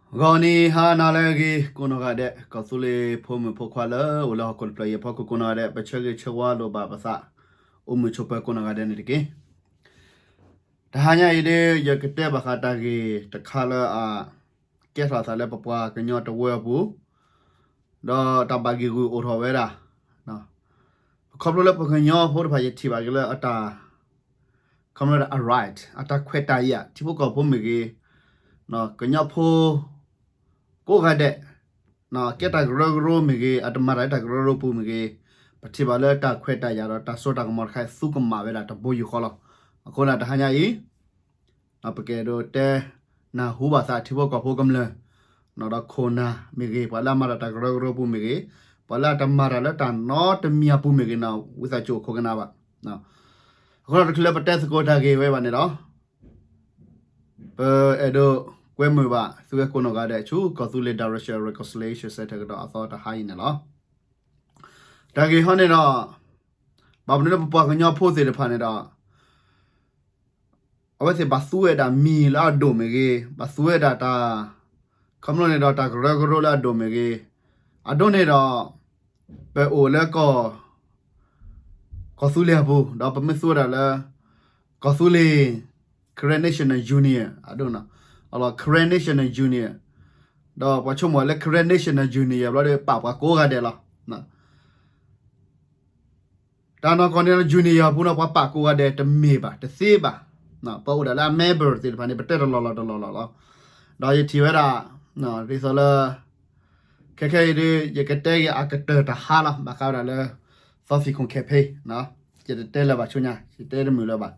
ဂီၤနံၤဟါနၤလၢအဂ့ၤ ကိးနီၢ်ဂၤဒဲး ကီၢ်သူလ့ၤဖိမုၣ်ဖိခွါလၢအိၣ်လၢဟီၣ်ခိၣ်တဖျၢၣ်အံၤအဖီခိၣ် ကိးနီၢ်ဂၤဒဲး ပဆၢဂ့ၤဆၢဝါလိာ်ဘၣ်ပသး အိၣ်မုာ်ဆိးပၢၤကိးနီၢ်ဂၤဒဲးန့ၣ်တက့ၢ်. တဟါညါအံၤဒ် ယကတဲဘၣ်ဃးတၢ်ဂ့ၢ်တခါလၢအ ကဲထီၣ်အသးလၢပပှၤကညီတဝၢအပူၤ ဒီးတၢ်ဘၣ်ဂံာ်ဂူာ်အိၣ်ထီၣ်ဝဲဒၣ် ခီဖျိလၢပှၤကညီဖိတဖၣ် ယထံၣ်ဘၣ်က့ၤလၢအတၢ် ခီဖျိလၢအ right အတၢ်ခွဲးတၢ်ယာ် ထံဖိကီၢ်ဖိမ့ၢ်ဂ့ၤ ကညီဖိ ကိးဂၤဒဲး ကဲတၢ်ကရၢကရိမ့ၢ်ဂ့ၤ အတမၤတၢ်လၢတၢ်ကရၢကရိပူၤမ့ၢ်ဂ့ၤ ပထံၣ်ဘၣ်လၢတၢ်ခွဲးတၢ်ယာ်ဒီးတၢ်စိတၢ်ကမီၤတခါ သူကမၣ်ဝဲဒၣ်တဘိယူၢ်ဃီလီၤ. အဃိန့ၣ်တဟါညါအံၤ ပကအဲၣ်ဒိးတဲနၢ်ဟူဘၣ်သးထံဖိကီၢ်ဖိကမျၢၢ် ဒီးခိၣ်နၢ်မ့ၢ်ဂ့ၤ ပှၤလၢအမၤတၢ်တၢ်ကရၢကရိပူၤမ့ၢ်ဂ့ၤ ပှၤလၢအတမၤတၢ်လၢတၢ်နီတမံၤအပူၤမ့ၢ်ဂ့ၤန့ၣ် ဝံသးစူၤခိးကနၣ်ဘၣ်. အဃိဒီးတချုးလၢပတဲသကိးတၢ်ဂ့ၢ်ဝဲဘၣ်န့ၣ်ဒီး ပအဲၣ်ဒိးကွဲမုာ်ဘၣ် သုဝဲကိးနီၢ်ဂၤဒဲးဆူ ကီၢ်သူလ့ၤ Direction Reconciliation Center ကဒီးအသီတဟါအံၤန့ၣ်လီၤ. တၢ်ဂ့ၢ်ဟီန့ၣ်ဒီး ဘၣ်မနုၤလၢပပှၤကညီဖိသ့ၣ်တဖၣ်န့ၣ်ဒီး အဝဲသ့ၣ်ဘၣ်သူဝဲဒၣ်မံၤလၢအဒိၣ်မ့ၢ်ဂ့ၤ ဘၣ်သူဝဲဒၣ်တၢ် ခီဖျိန့ၣ်ဒီးတၢ်ကရၢကရိလၢအဒိၣ်မ့ၢ်ဂ့ၤ အဒိန့ၣ်ဒီး ပအိၣ်လၢကီၢ် ကီၢ်သူလ့ၤအပူၤ ဒီးပမ့ၢ်သူဝဲဒၣ်လၢ ကီၢ်သူလ့ၤ Karen National Union အဒိန့ၣ် Karen National Union ဒီးပှၤဆိကမိၣ်လၢ Karen National Union ဘျီဒီးပာ်ပှၤကိးဂၤဒဲးလီၤ. တၢ်နီၢ်ကီၢ်န့ၣ် union အပူၤန့ၣ် ပှၤပာ်ကိးဂၤဒဲးတမ့ၢ်ဘၣ် တသ့ဘၣ်. ပအိၣ်ဒၣ်လၢအ member သ့ၣ်တဖၣ်န့ၣ် ပတဲတလီၢ်လီၢ်တလီၢ်လီၢ်လီၤ. ဒီးယထံၣ်ဝဲဒၣ် ဒ်သိးလၢ ခဲခဲအံၤဒ် ယကတဲက့ၤအကတၢၢ်တဟါလီၤ ဘၣ်ဃးဝဲဒၣ်လၢ သီသံၣ်ခိၣ် campaign ယတတဲလၢၤဘၣ်ဆူညါ ယတဲတမုာ်လၢၤဘၣ်.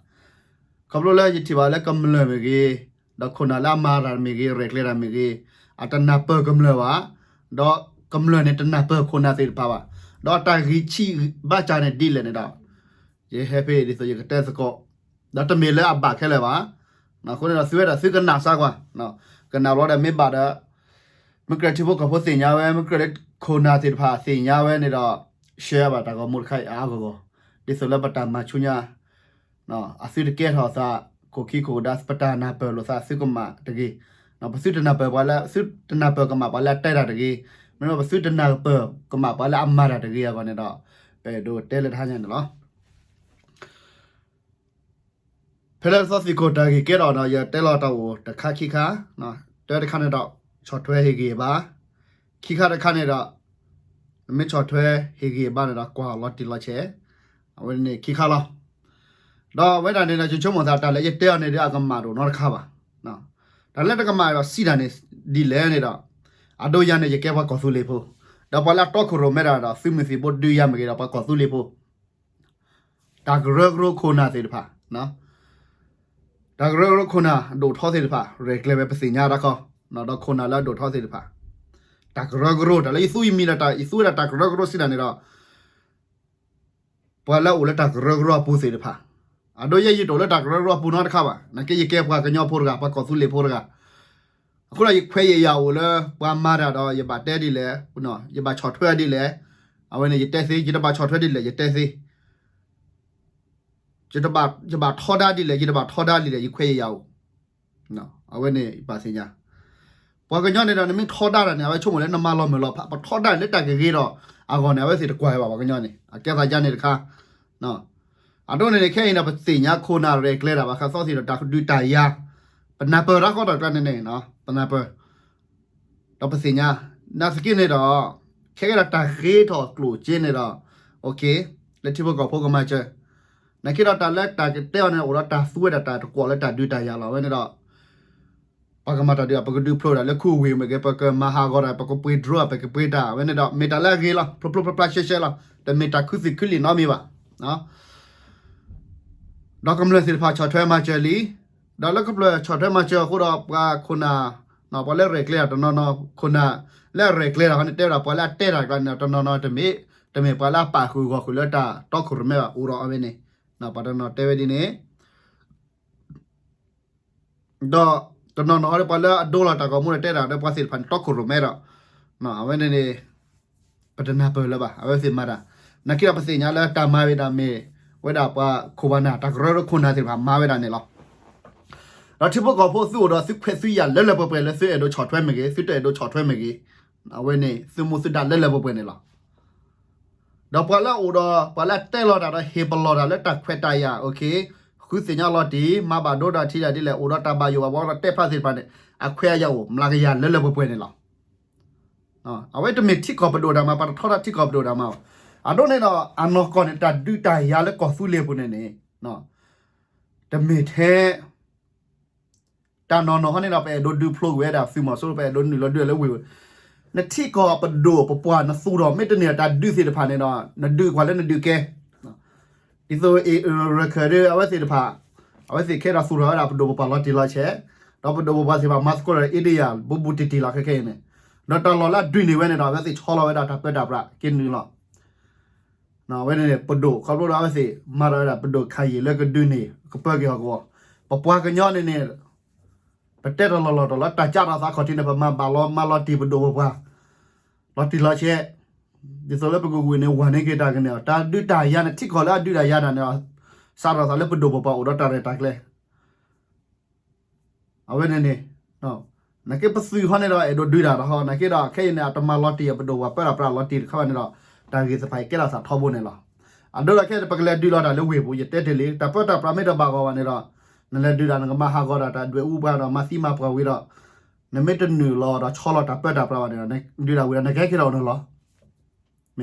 ခီဖျိလၢယထံၣ်ဘၣ်လၢကမျၢၢ်မ့ၢ်ဂ့ၤ ဒီးခိၣ်နၢ်လၢအမၤတၢ်မ့ၢ်ဂ့ၤ ရဲၣ်ကျဲၤတၢ်မ့ၢ်ဂ့ၤ အတနၢ်ပၢၢ်ကမျၢၢ်ဘၣ်, ဒီးကမျၢၢ်န့ၣ်တနၢ်ပၢၢ်ခိၣ်နၢ်သ့ၣ်တဖၣ်ဘၣ်, ဒီးတၢ်ဂံၢ်ဆံးဘၣ်ကၢ်န့ၣ်ဒ်လဲၣ်န့ၣ်ဒီး ယဟဲဖဲဒ်သိးယကတဲသကိး, ဒီးတမ့ၢ်လၢအဘၣ်ခဲလၢာ်ဘၣ်. အဃိန့ၣ်ဒီးသုဝဲဒၣ်သုကနၣ်စၢ်ကွၢ်, ကနၣ်ဘျီဒီးမ့ၢ်ဘၣ်ဒီး မ့ၢ်ကြၢးထံဖိကီၢ်ဖိသ့ၣ်ညါဝဲ မ့ၢ်ကြၢးလၢခိၣ်နၢ်သ့ၣ်တဖၣ်သ့ၣ်ညါဝဲန့ၣ်ဒီး share ဘၣ်တၢ်ဂီၤမူတခါအံၤအါအါဂီၢ်ဂီၢ်, ဒ်သိးလၢပတၢ်မၤဆူညါ အသုတကဲထီၣ်သး ခိၣ်ခံခိၣ်ဒါ ပတၢ်နၢ်ပၢၢ်လိာ်သးသုကမၣ်တဂ့ၤ, ပသုတနၢ်ပၢၢ်ပှၤလၢ သုတနၢ်ပၢၢ်ကမၣ်ပှၤလၢအတဲတၢ်တဂ့ၤ, မ့မ့ၢ်ပသုတနၢ်ပၢၢ်ကမၣ်ပှၤလၢအမၤတၢ်တဂ့ၤအဂီၢ်န့ၣ်ဒီး ပအဲၣ်ဒိးတဲလၢတဟါညါန့ၣ်လီၤ. ဖဲလၢသီသံၣ်ခိၣ်တၢ်ဂ့ၢ်ကဲထီၣ်ဒီး ယတဲလီၤတၢ်အိၣ်တခါခံခါ, တၢတခါန့ၣ်ဒီး ဆီၣ်ထွဲဟ့ၣ်ဂံၢ်ဘါ, ခံခါတခါန့ၣ်ဒီး မ့ၢ်ဆီၣ်ထွဲဟ့ၣ်ဂံၢ်ဘါန့ၣ်ဒီး ကွၢ်လီၤတံၢ်လီၤဆဲး, အဝဲန့ၣ်ခံခါလီၤ. ဒီးအဝဲဒၣ်န့ၣ်ဒီး ယဆိကမိၣ်သးတၢ်လၢယတဲအီၤန့ၣ်ဒီး အကမၣ်တအိၣ်နီတခါဘၣ်. တၢ်လၢတကမၣ်ဒီးစံးတၢ်န့ၣ် ဒ်လဲၣ်န့ၣ်ဒီး အဒိယၤန့ၣ် ယကဲပှၤကီၢ်သူလ့ၤဖိ, ဒီးပှၤလၢအတီခိၣ်ရိၣ်မဲတၢ်ဒီး သုးမုၢ်သံၣ်ဘိဒုးယၤမ့ၢ်ဂ့ၤဒီး ပှၤကီၢ်သူလ့ၤဖိ တၢ်ကရၢကရိခိၣ်နၢ်သ့ၣ်တဖၣ်, တၢ်ကရၢကရိခိၣ်နၢ်ဒိၣ်ထီသ့ၣ်တဖၣ် ရဲၣ်ကျဲၤဝဲပသ့ၣ်ညါတၢ်ခီ, ဒီးခိၣ်နၢ်လၢအဒိၣ်ထီသ့ၣ်တဖၣ်, တၢ်ကရၢကရိ တၢ်လၢယသူယမံၤဒီး ယသူဝဲဒၣ်တၢ်ကရၢကရိစံးတၢ်န့ၣ်ဒီး ပှၤလၢအအိၣ်လၢတၢ်ကရၢကရိအပူၤသ့ၣ်တဖၣ်, အဒိယဲယတအိၣ်လၢတၢ်ကရၢကရိအပူၤနီတခါဘၣ်, နာ်က့ယကဲပှၤကညီဖိတဂၤ ပှၤကီၢ်သူလ့ၤဖိတဂၤ, အဃိဒီးယခွဲးယယာ်အိၣ်လၢ ပှၤမၤတၢ်ဒီး ယဘၣ်တဲဒ်လဲၣ်, ယဘၣ်ဆီၣ်ထွဲဒ်လဲၣ်, အဝဲန့ၣ်ယတဲသ့, ယတဘၣ်ဆီၣ်ထွဲဒ်လဲၣ် ယတဲသ့ ယတဘၣ်ထီဒါဒ်လဲၣ် ယတဘၣ်ထီဒါဒ်လဲၣ် ယခွဲးယယာ်အိၣ်, အဝဲန့ၣ်ယဘၣ်သ့ၣ်ညါ, ပှၤကညီန့ၣ်ဒီး နမ့ၢ်ထီဒါတၢ်န့ၣ် အဝဲဆိကမိၣ်လၢနမၤလီၤမုၢ်လီၤဖး, ပထီဒါန့ၣ်လၢတၢ်ကဂ့ၤဒီးအဂီၢ်န့ၣ် အဝဲသ့ၣ်တကွၢ်ဝဲဘၣ် ပှၤကညီန့ၣ် အကဲသးယါန့ၣ်တခါ, အဒိန့ၣ်န့ၣ် ခဲအံၤန့ၣ် ပသ့ၣ်ညါခိၣ်နၢ်ရဲၣ်ကျဲၤတၢ်ဘၣ်ဃးသီသံၣ်ဒီးတၢ်ဒုးတၢ်ယၤ, ပနၢ်ပၢၢ်တၢ်ဃီတၢ်ကျါန့ၣ်န့ၣ် ပနၢ်ပၢၢ် ဒီးပသ့ၣ်ညါ, နာ်သက့န့ၣ်ဒီး ခဲကဲဒီးတၢ်ဃ့ထီၣ်ကျိၣ်စ့န့ၣ်ဒီး လၢထံဖိကီၢ်ဖိကမၤစၢၤ, နာ်က့ဒီးတၢ်လၢတၢ်ကတဲအီၤန့ၣ် အိၣ်ဒီးတၢ်သူဝဲဒၣ်တၢ်တကွီၣ်လၢတၢ်ဒုးတၢ်ယၤလီၤ. အဝဲန့ၣ်ဒီး ပှၤကမၤတၢ်ဒုး ပကဒုးဖျိတၢ်လၢခူဝ့ၢ်မ့ၢ်ဂ့ၤ ပကမၤဟးဂီၤတၢ် ပကပှ့ၤ drone ပကပှ့ၤတၢ် အဝဲန့ၣ်ဒီး မ့ၢ်တၢ်လၢအဂ့ၤလီၤ ဖျိဖျိဖျါဖျါရှဲရှဲလီၤ တမ့ၢ်တၢ်ခုသ့ၣ်ခုလံာ်နီတမံၤဘၣ်. ဒီးကမျၢၢ်သ့ၣ်တဖၣ်ဆီၣ်ထွဲမၤစၢၤလံ, ဒီးလၢကမျၢၢ်ဆီၣ်ထွဲမၤစၢၤအဃိဒီး ပှၤခိၣ်နၢ် ပှၤလၢရဲၣ်ကျဲၤတၢ်တနီၤနီၤ ခိၣ်နၢ်လၢအရဲၣ်ကျဲၤတၢ်ဃီန့ၣ် တဲဝဲဒၣ်ပှၤလၢအတဲတၢ်ကျါန့ၣ် တနီၤနီၤတမ့ၢ် တမ့ၢ်ပှၤလၢအပာ်ဃုာ်ဂီၢ်ဃုာ်လၢတၢ်တီခိၣ်ရိၣ်မဲဘၣ် အိၣ်ဒီးအဝဲန့ၣ် ပှၤတနီၤတဲဝဲဒ်န့ၣ် ဒီးတနီၤနီၤဟီဒီး ပှၤလၢအဒိလီၤတၢ်ဂီၤမူဒီး တဲဒၣ်ဒီးပှၤသ့ၣ်တဖၣ်န့ၣ် တီခိၣ်ရိၣ်မဲဒီး အဝဲန့ၣ်န့ၣ် ပတနၢ်ပၢၢ်လၢၤဘၣ် အဝဲသ့ၣ်မၤတၢ်, နာ်က့ဒီးပသ့ၣ်ညါလၢတၢ်မၤဝဲဒၣ်မ့ၢ်ဝဲဒၣ်ပှၤခိၣ်ပှၤနၢ် တၢ်ကရၢကရိခိၣ်နၢ်သ့ၣ်တဖၣ်မၤဝဲဒၣ်န့ၣ်လီၤ. ဒီးထံဖိကီၢ်ဖိသုအိၣ်ဒီးသုခွဲးသုယာ်လၢလၢပှဲၤပှဲၤလၢသုအဲၣ်ဒိးဆီၣ်ထွဲမ့ၢ်ဂ့ၤ, သုတအဲၣ်ဒိးဆီၣ်ထွဲမ့ၢ်ဂ့ၤ, အဝဲန့ၣ် သုမူသုဒါလၢလၢပှဲၤပှဲၤန့ၣ်လီၤ. ဒီးပှၤလၢအအိၣ်ဒီး ပှၤလၢအတဲလီၤတၢ်ဒီးဟ့ၣ်ပလီၢ်တၢ်လၢတၢ်ခွဲးတၢ်ယာ် okay, ဃုသ့ၣ်ညါလီၤတံၢ် မၤဘၣ်ဒိတၢ်ထံတၢ်ဒ်လဲၣ် အိၣ်ဒီးတၢ်ဘၣ်ယိၣ်ဘၣ်ဘီဒီးတဲဖျါသ့ၣ်တဖၣ်န့ၣ် အခွဲးအယာ်အိၣ် မျးကယၤလၢလၢပှဲၤပှဲၤန့ၣ်လီၤ. အဝဲတမ့ၢ်ထံကီၢ်ပဒိၣ်တၢ်မၤ ပှၤတထီတၢ်ထံကီၢ်ပဒိၣ်တၢ်မၤဘၣ်. အဒိန့ၣ်ဒီး အနီၢ်ကီၢ်န့ၣ် တၢ်ဒုးတၢ်ယၤလၢကီၢ်သူလ့ၤပူၤန့ၣ်န့ၣ် တမ့ၢ်ထဲ တၢ်နီၢ်နီၢ်ဟီန့ၣ်ဒီး ပအဲၣ်ဒိးဒုးဖျိကွံာ်ဝဲဒၣ်သုးမီၤစိရိၤ ပအဲၣ်ဒိးနုာ်လီၤဒုးလၢဝ့ၢ်, နထံကီၢ်ပဒိၣ်ပပှၢ်နသူၣ်ထီၣ် မ့ၢ်တန့ၢ်တၢ်ဒုးသ့ၣ်တဖၣ်န့ၣ်ဒီး နဒုးကွၢ်လၢနဒုးကဲ ဒ်သိး ရခၢၣ်ဒီး အဝဲသ့ၣ်တဖၣ် အဝဲသ့ၣ်ခဲဒီးသူၣ်ထီၣ်ဝဲဒၣ်ပဒိၣ်ပပှၢ်လီၤတံၢ်လီၤဆဲး, ဒီးပဒိၣ်ပပှၢ်သ့ၣ်တဖၣ်မၤသကိးဒီး အ့ဒ့ယၤ ဘူးဘူးတံၢ်တံၢ်လီၤခဲခဲအံၤန့ၣ်, ဒီးတၢ်လီၢ်လၢအဒုးန့ၢ်ဝဲန့ၣ်ဒီး အဝဲသ့ၣ်ဆီလီၤဝဲဒၣ်တၢ်ပၢတၢ်ပြးက့ၤနုာ်လီၤ. အဝဲန့ၣ်န့ၣ် ပဒိၣ်ခီဖျိဒီးအဝဲသ့ၣ်မၤဒီးဝဲဒၣ်ပဒိၣ်ခါယံာ်လၢကဒုးန့ၢ် ကပၢက့ၤဟီၣ်ကဝီၤ, ပပှၤကညီန့ၣ်န့ၣ် ပတဲတၢ်လီၢ်လီၢ်တၢ်လီၤ တၢ်ကၢ်ထီၣ်သးခီၣ်ထံးန့ၣ် ပမၤဘၣ်လီၤ မၤလီၤတံၢ်ပဒိၣ်ပပှၢ် လီၤတံၢ်လီၤဆဲး, ဒ်သိးလၢပကဝံၤန့ၣ် ဝၤန့ၢ်က့ၤတၢ်ကန့ၢ်အီၤ တၢ်ဒုးတၢ်ယၤန့ၣ် ထံကီၢ်လၢအဒုးတၢ်ယၤတၢ်န့ၣ် စးထီၣ်သးလၢပဒိၣ်ပပှၢ်အိၣ်ဒီးတၢ်ရဲၣ်တၢ်ကျဲၤ အဝဲန့ၣ်န့ၣ် နာ်က့ပသုးဟီန့ၣ်ဒီး အဲၣ်ဒိးဒုးတၢ်တဟီ နာ်က့ဒီးခဲအံၤန့ၣ် အတမၤလီၤတံၢ်အပဒိၣ်ပှၢ်ပၢတၢ်ပြးလီၤတံၢ်တခါဘၣ်န့ၣ်ဒီး တၢ်ဂ့ၢ်သ့ၣ်တဖၣ်အံၤကဲထီၣ်သးထီဘိန့ၣ်လီၤ. အဒိဒီးခဲအံၤန့ၣ် ပကလဲၤဒုးလီၤတၢ်လၢဝ့ၢ်ပူၤ ယတဲတ့ၢ်လံ တၢ်ပၢတၢ်ပြးမ့ၢ်တဘၣ်ဂီၢ်ဘၣ်န့ၣ်ဒီး နလဲၤဒုးတၢ် နကမၤဟးဂီၤဒီးတၢ်ဒွဲၣ်အူပှၤဒီး မၤသံမၤပှၢ်ဝံၤဒီး နမ့ၢ်တနုာ်လီၤဒီးဆီလီၤတၢ်ပၢတၢ်ပြးဘၣ်န့ၣ်ဒီး ဒုးတၢ်ဝံၤဒီး နကဟဲက့ၤထီၣ်အိၣ်နုာ်လီၤ မ့ၢ်ဧါ,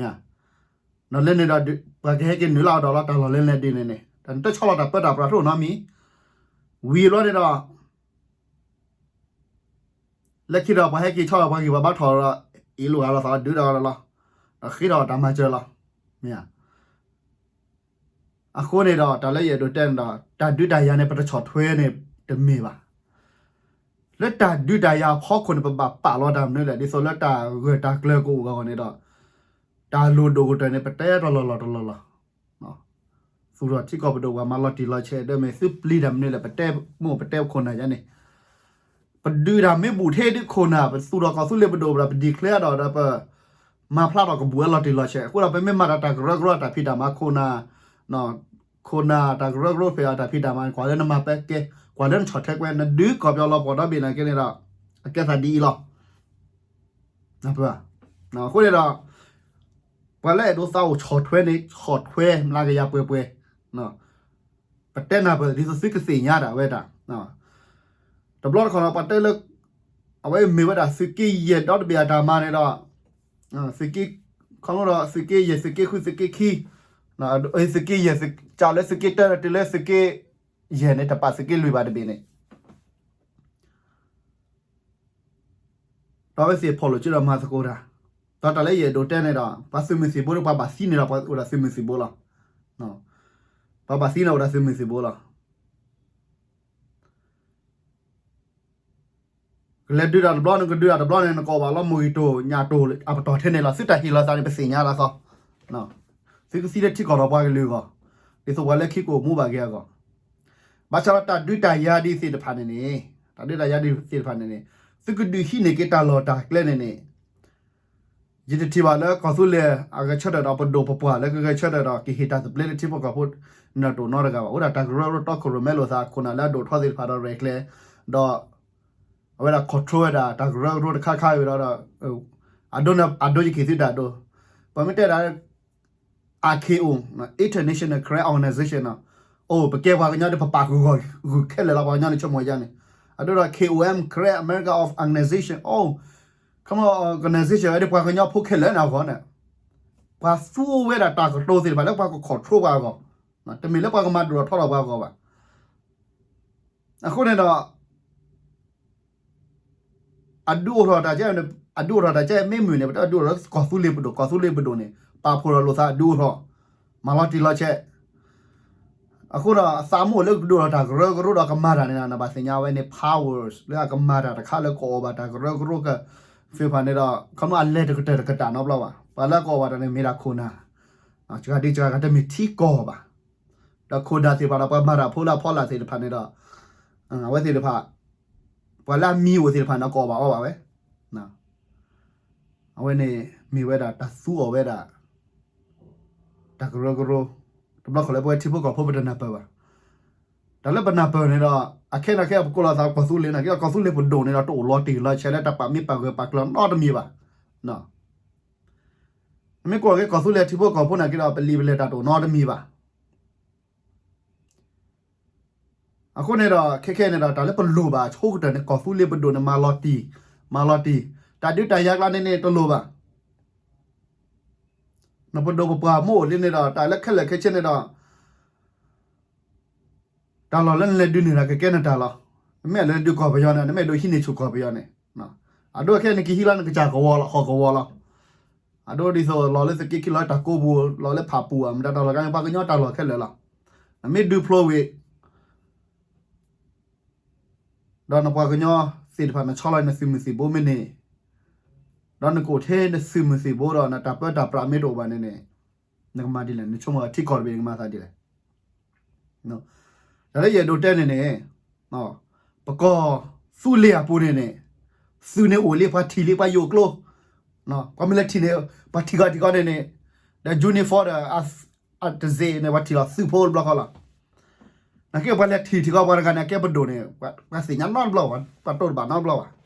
ဒီးလၢန့ၣ်ဒီး ပှၤကဟဲက့ၤနုာ်လီၤဒီးလီၤ တၢ်လီၢ်လၢလဲၣ်ဒ်န့ၣ်န့ၣ် တၢ်နတဆီလီၤတၢ်ပၢတၢ်ပြးတအိၣ်နီတမံၤ, ဝံၤဘျီန့ၣ်ဒီး လၢခံဒီးပှၤဟဲက့ၤဆီလီၤ ပှၤဂံၢ်ပှၤဘါထီၣ်ဒီး အ့ၣ်လိာ်ဂၤလီၤသးဒုးဒီးလီၤ, ဒီးဃ့ထီၣ်တၢ်မၤစၢၤလီၤ, မ့ၢ်ဧါ. အဃိန့ၣ်ဒီး တၢ်လၢယအဲၣ်ဒိးတဲန့ၣ်ဒီး တၢ်ဒုးတၢ်ယၤန့ၣ် ပတဆီၣ်ထွဲန့ၣ် တမ့ၢ်ဘၣ်. လၢတၢ်ဒုးတၢ်ယၤအဖီခိၣ်န့ၣ် ပဘၣ်ပာ်လီၤတၢ်မနုၤလဲၣ် ဒ်သိးလၢတၢ်ဂၢၢ်တၢ်ကျၢၤကအိၣ်ဂီၢ်န့ၣ်ဒီး တၢ်လိၣ်ဒိၣ်ကတၢၢ်န့ၣ် ပတဲတလီၢ်လီၢ်တလီၢ်လီၢ် သူၣ်ထီၣ်ထံကီၢ်ပဒိၣ်ပှၤမၤလီၤတံၢ်လီၤဆဲး ဒီးမ့ၢ်သုပျံၤတၢ်မနုၤလဲၣ် ပတဲမိၢ်ပတဲခိၣ်နၢ်ယါန့ၣ် ပဒုးတၢ်မ့ၢ်ဘူၣ်ထဲဒုးခိၣ်နၢ် ပသူၣ်ထီၣ်ကီၢ်သူလ့ၤပဒိၣ်ပှၤ ပ declare ဒီးဒီးပ မၤဖျါထီၣ်ကဘူၣ်ဝဲလီၤတံၢ်လီၤဆဲး အဃိဒီးပမ့ၢ်မၤတၢ်တၢ်ကရၢကရိတၢ်ဖံးတၢ်မၤခိၣ်နၢ် ခိၣ်နၢ်တၢ်ကရၢကရိဖဲအတၢ်ဖံးတၢ်မၤ ကွၢ်လၢနမၤပဲကဲ ကွၢ်လၢနဆီၣ်ထွဲကွဲ နဒုးကီၢ်ပယီၤလီၤပှီၢ်ဒီဘ့ၣ်နာ်က့န့ၣ်ဒီး အကဲသးဒ်အံၤလီၤ. အဃိန့ၣ်ဒီး ပှၤလၢအဲၣ်ဒိးသးအိၣ်ဆီၣ်ထွဲန့ၣ် ဆီၣ်ထွဲမျးကယၤပှဲၤပှဲၤ ပတဲနၢ်ပၢၢ်ဒ်သိးသုကသ့ၣ်ညါဒၣ်ဝဲဒၣ် တဘျီတခီၣ်ဒီး ပှၤတဲလၢ အဝဲမ့ၢ်ဝဲဒၣ်သုးက့ယဲၢ်ဒီတဘ့ၣ်အတၢ်မၤန့ၣ်ဒီး သုးက့ ခီဖျိဒီးသုးက့ယဲၢ် သုးက့ဃု သုးက့ခံ သုးက့ယဲၢ်န့ၣ် တပာ်သုးက့လွံၢ်ဘၣ်တဘ့ၣ်န့ၣ် ဒီးအဝဲသ့ၣ်ဖီၣ်လိာ်စုဒီးမၤသကိးတၢ်, ဒီးတၢ်လၢယအဲၣ်ဒိးတဲန့ၣ်ဒီး ပှၤသုးမုၢ်သံၣ်ဘိဒီး ပှၤဘၣ်သံန့ၣ်ဒီး ပှၤအိၣ်ဒီးသုးမုၢ်သံၣ်ဘိလီၤ. ပှၤဘၣ်သံန့ၣ်အိၣ်ဒီးသုးမုၢ်သံၣ်ဘိလီၤ. ကလဲၤဒုးတၢ်တဘျီန့ၣ် ကဒုးတၢ်တဘျီန့ၣ် နကအိၣ်ဘၣ်လီၤမိၢ်ဂံၢ်တိၢ်ညၣ်တိၢ်အပတီၢ်ထဲန့ၣ်လီၤ. သုတၢ်ဟ့ၣ်လီၤသးန့ၣ် ပသ့ၣ်ညါလီၤသီ, သုကသံလၢထံကီၢ်ဒီးပှၤကလုာ်အဂီၢ်, ဒ်သိးပှၤလၢခံကအိၣ်မူဘၣ်က့ၤအဂီၢ်, ဘၣ်ဆၣ်ဒီးတၢ်ဒုးတၢ်ယၤဒ်သ့ၣ်တဖၣ်န့ၣ်န့ၣ်, တၢ်ဒုးတၢ်ယၤဒ်သ့ၣ်တဖၣ်န့ၣ်န့ၣ်, သုကဒုးဟံးန့ၢ်က့ၤတၢ်လီၢ်တၢ်ကျဲန့ၣ်န့ၣ် ယတထံၣ်ဘၣ်လၢကီၢ်သူလ့ၤအဂဲၤဆၢထၢၣ်ဒီးပဒိၣ်ပပှၢ်လၢကဂဲၤဆၢထၢၣ်ဒီး ကဟ့ၣ်တၢ်သဘျ့လၢထံဖိကီၢ်ဖိ နီၢ်တအိၣ်နီတဂၤဘၣ်. အိၣ်ဒၣ်တၢ်ကရၢကရိတီခိၣ်ရိၣ်မဲလိာ်သး ခိၣ်နၢ်လၢအဒိၣ်ထီၣ်သ့ၣ်တဖၣ်ဒီးရဲၣ်ကျဲၤ, ဒီး အဝဲဒၣ် control ဝဲဒၣ်တၢ်ကရၢကရိတခါခါဝံၤဒီး အဒိန့ၣ် အဒိယကဟ့ၣ်သုတၢ်ဒိ, ပမ့ၢ်တဲဒၣ် ICAO, International Karen Organization နီၤ, အိၣ် ပကဲပှၤကညီဒီး ပပာ်ဃုာ်ဂီၢ်ဂုာ်ခဲလၢာ်လီၤ ပှၤကညီန့ၣ်ဆိကမိၣ်ယါန့ၣ်, အဒိဒီး KOM, Karen America of Organization, အိၣ် ခီမီ organization ဝဲဒၣ်ပှၤကညီဖိခဲလၢာ်န့ၣ်အဂီၢ်န့ၣ်, ပှၤသူဝဲဒၣ်တၢ်ကတိၤသ့ၣ်တဖၣ်လၢပှၤက control ပှၤအဂီၢ်, တမ့ၢ်လၢပှၤကမၤဒိၣ်ထီၣ်ထီထီၣ်ပှၤအဂီၢ်ဘၣ်. အဃိန့ၣ်ဒီး အဒုးအိၣ်ထီၣ်တၢ်ကဲ, အဒုးအိၣ်ထီၣ်တၢ်ကဲမ့ၢ်မုာ်န့ၣ် ပတဒုးအိၣ်ထီၣ်လၢကီၢ်သူလ့ၤပဒိၣ်, ကီၢ်သူလ့ၤပဒိၣ်န့ၣ် ပာ်ဖှိၣ်ထီၣ်လိာ်သးအဒုးအိၣ်ထီၣ်, မၤလီၤတံၢ်လီၤဆဲး, အဃိဒီးအသးမ့ၢ်အိၣ်လၢကဒုးအိၣ်ထီၣ်တၢ်ကရၢကရိဒီးကမၤတၢ်န့ၣ်ဒီး နဘၣ်သ့ၣ်ညါဝဲန့ၣ် powers လၢအကမၤတၢ်တခါလၢကအီၣ်ဘၣ်တၢ်ကရၢကရိကသ့ၣ်တဖၣ်န့ၣ်ဒီး ခီမီအလဲၤတကတၢၢ်တကတၢၢ်နီတဘျီဘၣ်. ပှၤလၢကအီၣ်ဘၣ်တၢ်န့ၣ်မ့ၢ်ဒၣ်ခိၣ်နၢ်, စှၤဒံစှၤဂၤတမ့ၢ်ထံကီၢ်ဘၣ်. ဒီးခိၣ်နၢ်သ့ၣ်တဖၣ်ဒီးပှၤမၤတၢ်ဖိလၢအဖီလာ်သ့ၣ်တဖၣ်န့ၣ်ဒီး အဝဲသ့ၣ်တဖၣ် ပှၤလၢအမံၤအိၣ်သ့ၣ်တဖၣ်န့ၣ် ကအီၣ်ဘၣ်အီဘၣ်ဝဲ, အဝဲန့ၣ်မ့ၢ်ဝဲဒၣ်တၢ်သူအီၤဝဲဒၣ် တၢ်ကရၢကရိ, တဘျီခီၣ်လၢပဝဲထံဖိကီၢ်ဖိပတနၢ်ပၢၢ်ဘၣ်. တၢ်လၢပနၢ်ပၢၢ်န့ၣ်ဒီး အခဲနာ်က့ ပကိးလီၤသးကီၢ်သူလ့ၤနာ်က့ဒီး ကီၢ်သူလ့ၤပဒိၣ်န့ၣ်ဒီး တအိၣ်လီၤတံၢ်လီၤဆဲးလၢတၢ်ပာ်မ့ၢ်ပာ်ဂၢၢ်ပာ်ကျၢၤနီတမံၤဘၣ်. မ့ၢ်ကွၢ်က့ၤကီၢ်သူလ့ၤထံဖိကီၢ်ဖိနာ်က့ဒီး ပလံာ်ပလဲၢ်တၢ်တအိၣ်နီတမံၤဘၣ်. အဃိန့ၣ်ဒီး ခဲခဲန့ၣ်ဒီး တၢ်လၢပလိၣ်ဘၣ်အဆိကတၢၢ်န့ၣ် ကီၢ်သူလ့ၤပဒိၣ်န့ၣ် မၤလီၤတံၢ်, မၤလီၤတံၢ်, တၢ်ဒုးတၢ်ယၤကျါန့ၣ်န့ၣ် တလိၣ်ဘၣ်. နပဒိၣ်ပပှၢ်မ့ၢ်အိၣ်လံန့ၣ်ဒီး တၢ်လၢခဲလၢာ်ခဲဆ့န့ၣ်ဒီး တၢ်လီၢ်လၢနလဲၤဒုးန့ၢ်တၢ်ကကဲနတၢ်လီၤ. နမ့ၢ်လဲၤဒုးကီၢ်ပယီၤန့ၣ် နမ့ၢ်ဒိးဟံးန့ၢ်ဆူၣ်ကီၢ်ပယီၤန့ၣ်, အဒိခဲနက့ၤဟံးလီၤနကစၢ်ကဝီၤလီၤ ဟီၣ်ကဝီၤလီၤ. အဒိဒ်သိးလီၤလၢသုးက့ခံလီၤလၢတၢ်ကိးပူၤ လီၤလၢဖးပူၤဧါ မတၤတၢ်လီၢ်ကါန့ၣ် ပှၤကညီတၢ်လီၢ်ခဲလၢာ်လီၤ. နမ့ၢ်ဒုးဖျိဝံၤ ဒီးနပှၤကညီသ့ၣ်တဖၣ် နဆီလီၤနသုးမုၢ်သံၣ်ဘိမ့ၢ်န့ၣ်, ဒီးနကအိၣ်ထဲနသုးမုၢ်သံၣ်ဘိဒီး နတၢ်ပၢတၢ်ပြးမ့ၢ်တအိၣ်ဘၣ်န့ၣ်န့ၣ်, နကမၤဒ်လဲၣ်, နဆိကမိၣ်ထံကီၢ်တဘ့ၣ် နကမၤသးဒ်လဲၣ်. တၢ်လၢယအဲၣ်ဒိးတဲန့ၣ်န့ၣ်, ပကီၢ်သူလ့ၤအပူၤန့ၣ်န့ၣ်, သုးန့ၣ်အိၣ်လံ ပှၤထံၣ်လံ ပှၤယိၣ်ကျိ, ပှၤမ့ၢ်လဲၤထံၣ်န့ၣ် ပှၤထံၣ်ကီးထံၣ်ကီးန့ၣ်န့ၣ်, ဒီး uniform ဒီး အတစ့န့ၣ် ပှၤထံၣ်လီၤသုးဖိတဘျီဃီလီၤ. နာ်က့ပှၤလဲၤထံၣ်ထံၣ်ကီးပှၤတဂၤန့ၣ် အကဲပဒိၣ်န့ၣ် ပှၤသ့ၣ်ညါနီတဘျီဘၣ်, ပှၤတိၢ်တဘၣ်နီတဘျီဘၣ်.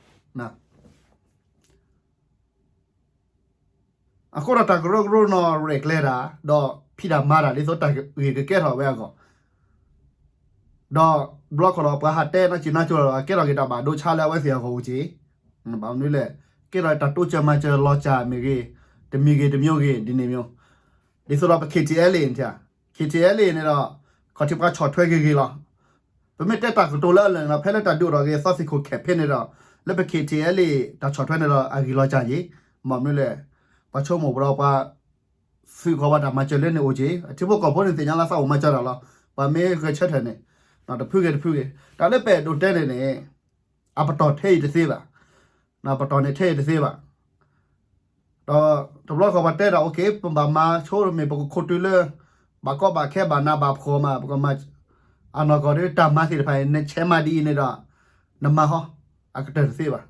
အဃိဒီးတၢ်ကရၢကရိနီၣ်ရဲၣ်ကျဲၤတၢ် ဒီးဖံးတၢ်မၤတၢ် ဒ်သိးတၢ်ဂ့ၢ်ကကဲထီၣ်ဝဲအဂီၢ်, ဒီးဘျီခီဒီးပှၤဟးတဲနီၢ်ကံၢ်နီၢ်ကၠိဒီး ကဲထီၣ်က့ၤတၢ်ဘၣ်ဒိဆါလၢအဝဲသ့ၣ်အဂီၢ်အိၣ်က့ၤ, ဘၣ်မနုၤလဲၣ်, ကဲထီၣ်တၢ်တိစၢၤမၤစၢၤလီၤစၢ်မ့ၢ်ဂ့ၤ, တမံၤဂ့ၤတမျိုးဂ့ၤ ဒ်န့ၣ်မျိုး, ဒ်သိးဒီးပ KTLA န့ၣ်, KTLA န့ၣ်ဒီး ခီၣ်ထံးပှၤဆီၣ်ထွဲဂ့ၤဂ့ၤလီၤ. ပမ့ၢ်တဲတၢ်ကတိၤလၢအလၢာ်န့ၣ်ဒီး ဖဲလၢတၢ်ဒုးအိၣ်ထီၣ်က့ၤသီသံၣ်ခိၣ်ခဲဖဲန့ၣ်ဒီး လၢပ KTLA တၢ်ဆီၣ်ထွဲန့ၣ်ဒီး အဂ့ၤလီၤစၢ်ယံၤ, ဘၣ်မနုၤလဲၣ်, ပှၤဆိကမိၣ်ပဒီးပှၤ သုးကီၢ်ပှၤတၢ်မၤစၢၤလၢန့ၣ်အိၣ်က့ၤ, အထံဖိကီၢ်ဖိန့ၣ်သ့ၣ်ညါလၢသးအိၣ်မၤစၢၤတၢ်လီၤ. ပှၤမ့ၢ်ဂဲၤဆၢထၢၣ်န့ၣ်, တဖုဂ့ၤတဖုဂ့ၤ, တၢ်လၢပအဲၣ်ဒိးတဲန့ၣ်န့ၣ်, အပတီၢ်ထဲအံၤတသ့ဘၣ်, ပတီၢ်န့ၣ်ထဲအံၤတသ့ဘၣ်. ဒီးတဘျီဃီပှၤတဲဒၣ် okay ပဘၣ်မၤဆိမ့ၢ် ပကခိၣ်တုၤလၢ ဘၣ်ကီဘၣ်ခဲဘၣ်နးဘၣ်ဖှီၣ်မး ပကမၤ, အနီၢ်ကီၢ်ဒီးတၢ်မၤသ့ၣ်တဖၣ်အံၤ နဆဲးမၤဒ်အံၤန့ၣ်ဒီး နမၤဟီ, အကတၢၢ်တသ့ဘၣ်.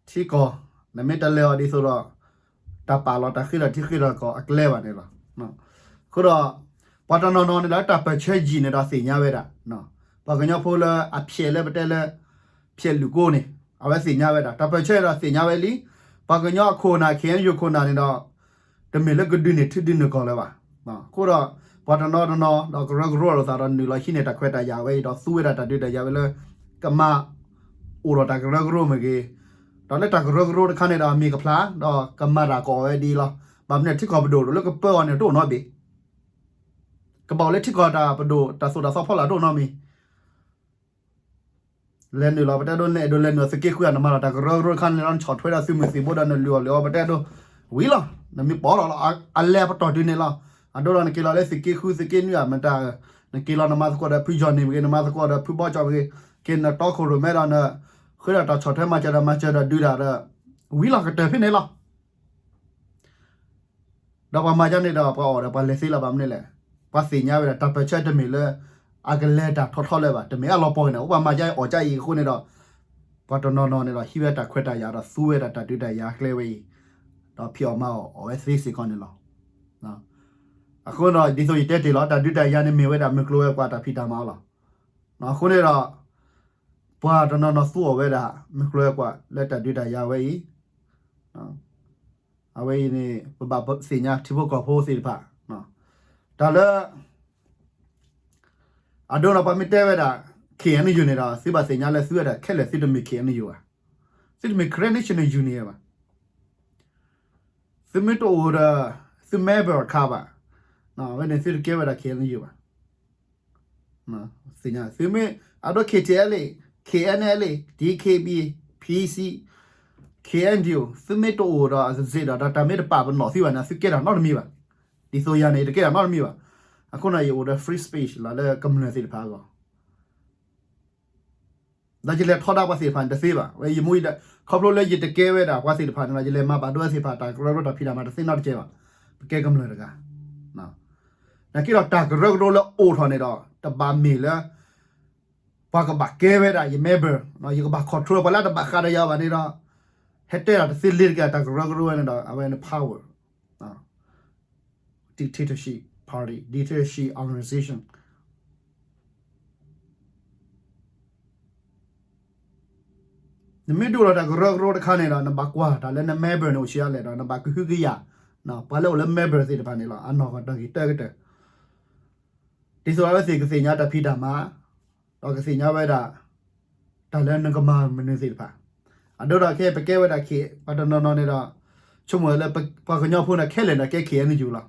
ထံကီၢ် နမ့ၢ်တလဲၤအီၤဒ်သိးဒီး တၢ်ပာ်လီၤတၢ်ဃ့ဒီးထံဃ့ဒီးကီၢ်အကျဲဘၣ်န့ၣ်လီၤ. အဃိဒီး ပှၤတနီၤနီၤန့ၣ်ဒီး တၢ်ပၢၢ်ဆၢယံာ်န့ၣ်ဒီးသ့ၣ်ညါဝဲဒၣ်, ပှၤကညီဖိလၢအဖျဲးလၢပတဲလၢ ဖျဲးလုာ်ကိန့ၣ် အဝဲသ့ၣ်ညါဝဲဒၣ် တၢ်ပၢၢ်ဆၢဒီးသ့ၣ်ညါဝဲလံ. ပှၤကညီအခိၣ်နၢ် ခ့ၣ်အဲၣ်ယူၣ်ခိၣ်နၢ်န့ၣ်ဒီး တမ့ၢ်လၢကဒုးန့ၢ်ထံဒုးန့ၢ်ကီၢ်လၢၤဘၣ်. အဃိဒီး ပှၤတနီၤတနီၤဒီးကရၢကရိလိာ်သးဒီးနုာ်လီၤဟံးန့ၢ်တၢ်ခွဲးတၢ်ယာ်ဝဲအံၤဒီးသူဝဲဒၣ်တၢ်ဒုးတၢ်ယၤဝဲလၢ ကမၤ အိၣ်ဒီးတၢ်ကရၢကရိမ့ၢ်ဂ့ၤ, ဒီးလၢတၢ်ကရၢကရိတခါန့ၣ်ဒီးအမံၤကဖျါ ဒီးကမၤတၢ်ကအီၣ်ဝဲဒ်အံၤလီၤ. ဘၣ်မနုၤထံကီၢ်ပဒိၣ်ဒီးလၢကပၢအီၤန့ၣ်တအိၣ်နီတဘ့ၣ် ကဘၣ်အိၣ်လၢထံကီၢ်တၢ်ပဒိၣ်တၢ်သိၣ်တၢ်သီဖီလာ်တအိၣ်နီတမံၤ လဲၤနုာ်လီၤ ပတဲဒိ နအဲၣ်ဒိးလဲၤနုာ်သုးက့ဃု နမၤလီၤတၢ်ကရၢကရိတခါန့ၣ်လီၤ နဆီၣ်ထွဲဒၣ်သုးမုၢ်သံၣ်ဘိဒီးနလုၢ်အီၣ်လုၢ်အီပတဲဒိ ဝံၤလီၤ နမံၤပိာ်ထီၣ်လီၤ အလဲၤပတီၢ်တုၤန့ၣ်လီၤ. အဒိဒီးနက့ၤလီၤလၢသုးက့ဃုသုးက့နွံဧါ မတၤ နက့ၤလီၤနမၤသကိးဒီးဖုကၠီၣ်န့ၣ်မ့ၢ်ဂ့ၤ နမၤသကိးဒီးဖုဘီကၠီၣ်မ့ၢ်ဂ့ၤ က့ၤနတီခိၣ်ရိၣ်မဲဒီးန ဃုဒီးတၢ်ဆီၣ်ထွဲမၤစၢၤဒီးမၤစၢၤဒီးဒုးတၢ်ဒီး ဝံၤလီၤကတၢၢ်ဖဲန့ၣ်လီၤ. ဒီးပှၤမၤဒ်န့ၣ်ဒီးပှၤအီၣ်ဒီးပှၤလဲၤသ့လီၤ ဘၣ်မနုၤလဲၣ်. ပှၤသ့ၣ်ညါဝဲဒၣ်တၢ်ပၢၢ်ဆၢတမ့ၢ်လၢ အကလဲၤတၢ်ထီထီလၢၤဘၣ် တမ့ၢ်အလီၤပှီၢ်ဂ့ၤန့ၣ် အိၣ်ပှၤမၤဒ်အံၤအီၣ်ဒ်အံၤအဃိန့ၣ်ဒီး ပှၤတနီၤနီၤန့ၣ်ဒီးဟံးဝဲတၢ်ခွဲးတၢ်ယာ်ဒီးသူဝဲဒၣ်တၢ်ဒုးတၢ်ယၤကျဲဝဲအံၤ ဒီးဖံးအီၣ်မၤအီၣ်အီၣ်ဝဲသ့စ့ၢ်ကီးန့ၣ်လီၤ. အဃိဒီးဒ်သိးယတဲတ့ၢ်လီၤ တၢ်ဒုးတၢ်ယၤန့ၣ်မ့ၢ်ဝဲဒၣ်မုၢ်ကျိၤဝဲၤကွာ်တၢ်ဖံးတၢ်မၤအီၤလီၤ. အဃိန့ၣ်ဒီး ပှၤတနီၤနီၤသူအီၤဝဲဒၣ် မုၢ်ကျိၤဝဲၤကွာ်လၢတၢ်ဒုးတၢ်ယၤဝဲအံၤ အဝဲအံၤန့ၣ် ပဘၣ်သ့ၣ်ညါထံဖိကီၢ်ဖိသ့ၣ်တဖၣ် တၢ်လၢ အဒိန့ၣ် ပှၤမ့ၢ်တဲဝဲဒၣ် ခ့ၣ်အဲၣ်ယူၣ်န့ၣ်ဒီး သုဘၣ်သ့ၣ်ညါလၢသုဝဲဒၣ်ခဲလၢာ်သုတမ့ၢ် ခ့ၣ်အဲၣ်ယူၣ်ဘၣ်. သုတမ့ၢ် Karen National Union ဘၣ်. သုမ့ၢ်တအိၣ်ဒီး သု member အခါဘၣ်. အဝဲန့ၣ်သုတကဲဝဲဒၣ် ခ့ၣ်အဲၣ်ယူၣ်ဘၣ်. သ့ၣ်ညါ သုမ့ၢ်အဒိ ခ့ၣ်ထံၣ်အဲလ့ၣ် ခ့ၣ်အဲၣ်အဲလ့ၣ် DKBA PC KNDO သုမ့ၢ်တအိၣ်ဒီးစ့ၢ်ဒီး တၢ်မ့ၢ်တပာ်ပနီၣ်သုဘၣ်န့ၣ် သုကဲတၢ်နီတမံၤဘၣ်. ဒ်သိးယၤန့ၣ် ယတကဲတၢ်နီတမံၤဘၣ်. အဃိန့ၣ် ယအိၣ်ဒီး free speech လၢကမျၢၢ်သ့ၣ်တဖၣ်အဂီၢ် ဒီးယလဲၤထီဒါပှၤသ့ၣ်တဖၣ်န့ၣ်တသ့ဘၣ်. ဝဲယမူယဒါ ခီဖျိလၢယတကဲဝဲဒၣ်ပှၤသ့ၣ်တဖၣ်န့ၣ်ဒီး ယလဲၤမၤဘၣ်ဒိဝဲသ့ၣ်တဖၣ်တၢ်ကရၢကရိတၢ်ဖံးတၢ်မၤတသ့နီတစဲးဘၣ်. ပကဲကမျၢၢ်တဂၤ နာ်က့ဒီးတၢ်ကရၢကရိလၢအိၣ်ထီၣ်န့ၣ်ဒီး တဘၣ်မ့ၢ်လၢ ပှၤကဘၣ်ကဲဝဲဒၣ်ယ member ယကဘၣ် control ပှၤလၢတဘၣ်ဃးဒီးယၤဘၣ်န့ၣ်ဒီး ဟဲတဲဒၣ်တသ့လ့ၤတက့ၢ် တၢ်ကရၢကရိဝဲန့�်ဒီး အဝဲန့ၣ် power dictatorship party dictatorship organization နမ့ၢ်ဒိၣ်လီၤတၢ်ကရၢကရိတခါန့ၣ်ဒီး နဘၣ်ကွၢ်တၢ်လၢန member န့ၣ်အိၣ်ဆံးအါလဲၣ်ဒီး နဘၣ်ကဟုကယာ် ပှၤလၢအိၣ်လၢ member သ့ၣ်တဖၣ်န့ၣ်လီၤ. အနီၢ်ကီၢ်တၢ်ဂ့ၢ်တၢကတၢၢ် ဒ်သိးအဝဲသ့ၣ်ကသ့ၣ်ညါတၢ်ဖံးတၢ်မၤ ဒီးကသ့ၣ်ညါဝဲဒၣ် တၢ်လၢနကမၤမနုၤသ့ၣ်တဖၣ်. အဒိဒီးခဲအံၤပကဲဝဲဒၣ်ခ့ ပှၤတနီၤနီၤန့ၣ်ဒီး ဆိကမိၣ်လၢ ပှၤကညီဖိန့ၣ် ခဲလၢာ်န့ၣ်ကဲ K N U လီၤ.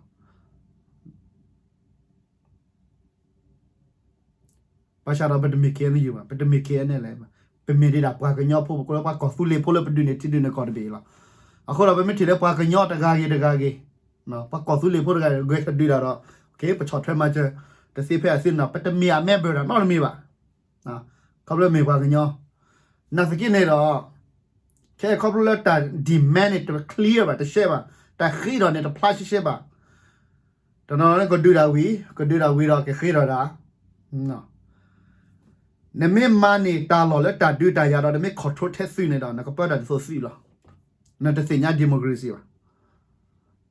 ဘၣ်ဆၣ်ဒီးပတမ့ၢ် K N U ဘၣ်, ပတမ့ၢ် K N L ဘၣ်, ပမ့ၢ်ဒၣ်ပှၤကညီဖိ ပကိးလၢပှၤကီၢ်သူလ့ၤဖိလၢပဒုးန့ၢ်ထံဒုးန့ၢ်ကီၢ်တဘ့ၣ်အံၤလီၤ. အဃိဒီးပမ့ၢ်ထံၣ်လၢပှၤကညီတဂၤဂ့ၤတဂၤဂ့ၤ, ပှၤကီၢ်သူလ့ၤဖိတဂၤဂ့ၤ ဂဲၤကဒုးတၢ်ဒီး က့ၤပဆီၣ်ထွဲမၤစၢၤ တသ့ဖဲအသ့န့ၣ် ပတမ့ၢ်အ member တၢ်နီတမံၤဘၣ်. ခီဖျိမ့ၢ်ပှၤကညီ နာ်သက့န့ၣ်ဒီး ခဲအံၤခီဖျိလၢတၢ် demand န့ၣ် တ clear ဘၣ် တရှဲဘၣ်, တၢ်ဃ့ထီၣ်န့ၣ် တဖျါရှဲရှဲဘၣ်. တနီၤနီၤန့ၣ် ကဒုးတၢ်ဝံၤ ကဒုးတၢ်ဝံၤဒီးကဃ့ထီၣ်တၢ် နမ့ၢ်မၤန့ၢ်တၢ်လီၢ်လၢတၢ်ဒုးတၢ်ယၤဒီး နမ့ၢ် control ထဲသုးန့ၣ်ဒီး နကပၢတၢ်ဒ်သိးသုးလီၤ. နတသ့ၣ်ညါ democracy ဘၣ်.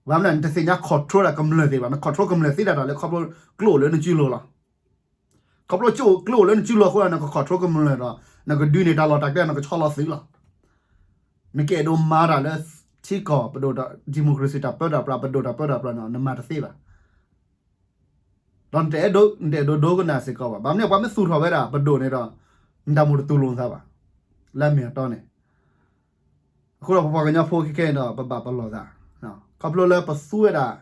ဘၣ်မနုၤ နတသ့ၣ်ညါ control တၢ်ကမျၢၢ်သ့ၣ်ဘၣ်, န control ကမျၢၢ်သ့တၢ်ဒီးလၢခီဖျိကျိအိၣ်လၢနစုလိၤလီၤ. ခီဖျိကျိအိၣ်လၢနစုလိၤအဃိဒီး နက control ကမျၢၢ်ဒီး နကဒုးန့ၢ်တၢ်လီၢ်တၢ်ကျဲ နကဆီလီၤသုးလီၤ. နကအဲၣ်ဒိးမၤတၢ်လၢထံကီၢ်ပဒိၣ် democracy တၢ်ပၢတၢ်ပြး ပဒိၣ်တၢ်ပၢတၢ်ပြးန့ၣ် နမၤတသ့ဘၣ်. ဒီးနတအဲၣ်ဒိး နတအဲၣ်ဒိးဒိကနၣ်စ့ၢ်ကီးဘၣ်. ဘၣ်မနုၤပှၤမ့ၢ်သူၣ်ထီၣ်ဝဲဒၣ်ပဒိၣ်န့ၣ်ဒီး နတၢ်မူတတူၢ်လိာ်နသးဘၣ်. လၢအမ့ၢ်အတီန့ၣ် အဃိဒီးပပှၤကညီဖိခဲခဲအံၤဒီး ပဘၣ်ပလီၢ်သး ခီဖျိလၢပသူဝဲဒၣ်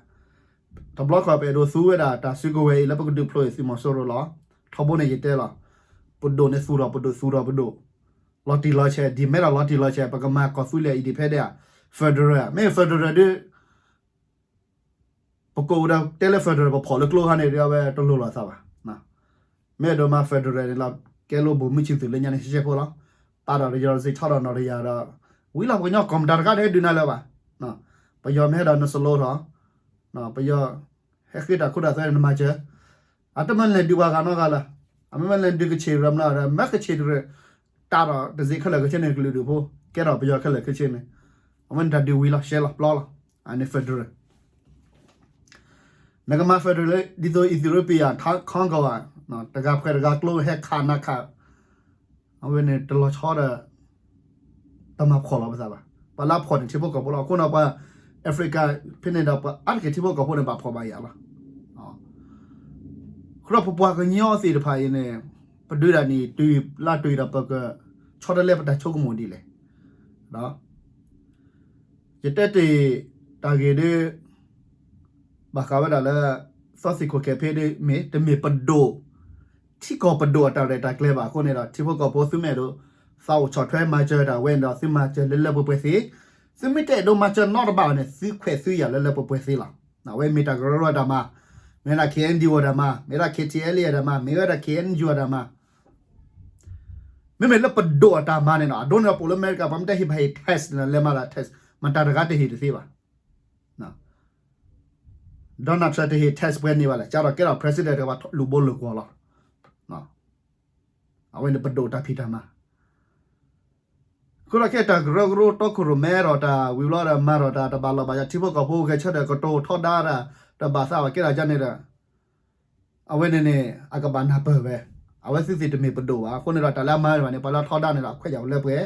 တဘျီခီပအဲၣ်ဒိးသူဝဲဒၣ်တၢ်စုကဝဲၤအံၤလၢပကဒုးဖျိအံၤ သုးမီၤစိရိၤလီၤ. ထီဘိန့ၣ်ယတဲလီၤ. ပဒိၣ်န့ၣ်သူၣ်ထီၣ်ပဒိၣ် သူၣ်ထီၣ်ပဒိၣ် လီၤတံၢ်လီၤဆဲး ဒ်မဲထီၣ်လီၤတံၢ်လီၤဆဲး ပကမၤကီၢ်သူလ့ၤ independent federal မ့ၢ် federal ဒ် ပကအိၣ်ဒီးတဲလၢ federal ပဖီၣ်လၢကျိခါန့ၣ် ဒ်အဝဲတလိၤလိာ်သးဘၣ်. မ့ၢ်အဲၣ်ဒိးမၤ federal န့ၣ်လီၤ ကဲလိဘိၣ်မုၢ်ဆံၣ်သူၣ်လၢညါန့ၣ် ရှဲရှဲဖိလီၤ. ပာ်ဒီးတယီၤစ့ထီဒီးနီၢ်တယၤဒီး ဝံၤလီၤ ပှၤကညီကီၢ်မတၤတဂၤတဟဲဒုးနၤလၢၤဘၣ်. ပယီၤမ့ၢ်ဟဲဒီးနစလိထီၣ် ပယီၤဟဲဃ့တၢ်ခိတၢ်သွဲန့ၣ် နမၤစၢၤ အတမ့ၢ်လဲၤဒုးပှၤဂၤနီတဂၤလၢၤ. အမ့ၢ်မ့ၢ်လဲၤဒုးကဆ့ၣ်ရၤမနုၤဒီး မ့ၢ်ကဆ့ၣ်တရၢး တၢ်ဒီးတစ့ခဲလၢာ်ခဲဆ့န့ၣ် ကလုာ်ဒူၣ်ဖိ ကဲထီၣ်ပယီၤခဲလၢာ်ခဲဆ့န့ၣ် အဝဲန့ၣ်တၢ်ဒုးဝံၤလီၤ ရှဲလီၤ ပျီလီၤ. အန့ၣ် federal နကမၤ federal လၢ ဒ်သိး Ethiopia Congo ဧါ, တဂၤဖှဲးတဂၤကျိဟဲခးနၤခး, အဝဲန့ၣ်တလီၤဆီဒီး တမၤဖှီၣ်လီၤပသးဘၣ်. ပှၤလၢအဖှီၣ်န့ၣ်ထံဖိကီၢ်ဖိလီၤ. အဃိန့ၣ်ပှၤ Africa ဖဲန့ၣ်ဒီး ပှၤအါတက့ၢ်ထံဖိကီၢ်ဖိန့ၣ် ဘၣ်ဖှီၣ်ဘၣ်ယာ်လီၤ. အဃိဒီးပပှၤကညီသ့ၣ်တဖၣ်အံၤန့ၣ် ပဒုးဒၣ်န့ၣ် တုၤလၢတုၤဒီး ပကဆီတလဲပတၢ်ဆိကမိၣ်ဒ်လဲၣ်. ယတဲတ့ၢ် တၢ်ဂ့ၢ်ဒ် ဘၣ်ဃးဝဲဒၣ်လၢ သီသံၣ်ခိၣ်ခဲဖ့ဒ်မ့ၢ် တမ့ၢ်ပဒိၣ် ထံကီၢ်ပဒိၣ်အတၢ်ရဲၣ်တၢ်ကျဲၤဘၣ်. အဃိန့ၣ်ဒီး ထံဖိကီၢ်ဖိသုမ့ၢ်အဲၣ်ဒိး သးအိၣ်ဆီၣ်ထွဲမၤစၢၤတၢ်ဝဲန့ၣ်ဒီး သုမၤစၢၤလၢလၢပှဲၤပှဲၤသ့, သုမ့ၢ်တအဲၣ်ဒိးမၤစၢၤနီတဘ့ၣ်န့ၣ် သုခွဲးသုယာ်လၢလၢပှဲၤပှဲၤသ့လီၤ. အဝဲမ့ၢ်တၢ်ကရၢကရိအတၢ်မၤ, မ့ၢ်ဒၣ် K N D O အတၢ်မၤ, မ့ၢ်ဒၣ် K T L A အတၢ်မၤ, မ့ၢ်ဝဲဒၣ် K N U အတၢ်မၤ မ့မ့ၢ်လၢပဒိၣ်အတၢ်မၤန့ၣ်ဒီး အဒိန့ၣ်ဒီး ပအိၣ်လၢအမဲရကၤ ပှၤမ့ၢ်တဟ့ၣ် ပဟ့ၣ် tax န့ၣ် လဲၤမၤတၢ် tax မတၤတဂၤတဟ့ၣ်တသ့ဘၣ်. Donald Trump တဟ့ၣ် tax ပှဲၤန့ၢ်ဘၣ်လဲၣ်, ကဒီးကဲထီၣ် president တဂၤ ပှၤလူၤဘိလူၤကွီၢ်လီၤ. အဝဲန့ၣ်ပဒိၣ်တၢ်ဖံးတၢ်မၤ အဃိဒီးခဲအံၤတၢ်ကရၢကရိတီခိၣ်ရိၣ်မဲထီၣ်တၢ်ဝံၤဘျီဒီး မၤထီၣ်တၢ်တဘၣ်လီၢ်ဘၣ်ယၤ ထံဖိကီၢ်ဖိဂဲၤဆၢထၢၣ်ကတိၤထီဒါတၢ် တဘၣ်သးဘၣ်ကဲထီၣ်ကန့ၣ်ဒီး အဝဲန့ၣ်န့ၣ် အကဘၣ်နၢ်ပၢၢ်ဝဲ, အဝဲသုသ့ၣ်တမ့ၢ်ပဒိၣ်ဘၣ်. အဃိန့ၣ်ဒီးတၢ်လၢအမၤဘၣ်န့ၣ် ပှၤလၢအထီဒါန့ၣ်ဒီး အခွဲးယာ်အိၣ်လၢပှဲၤ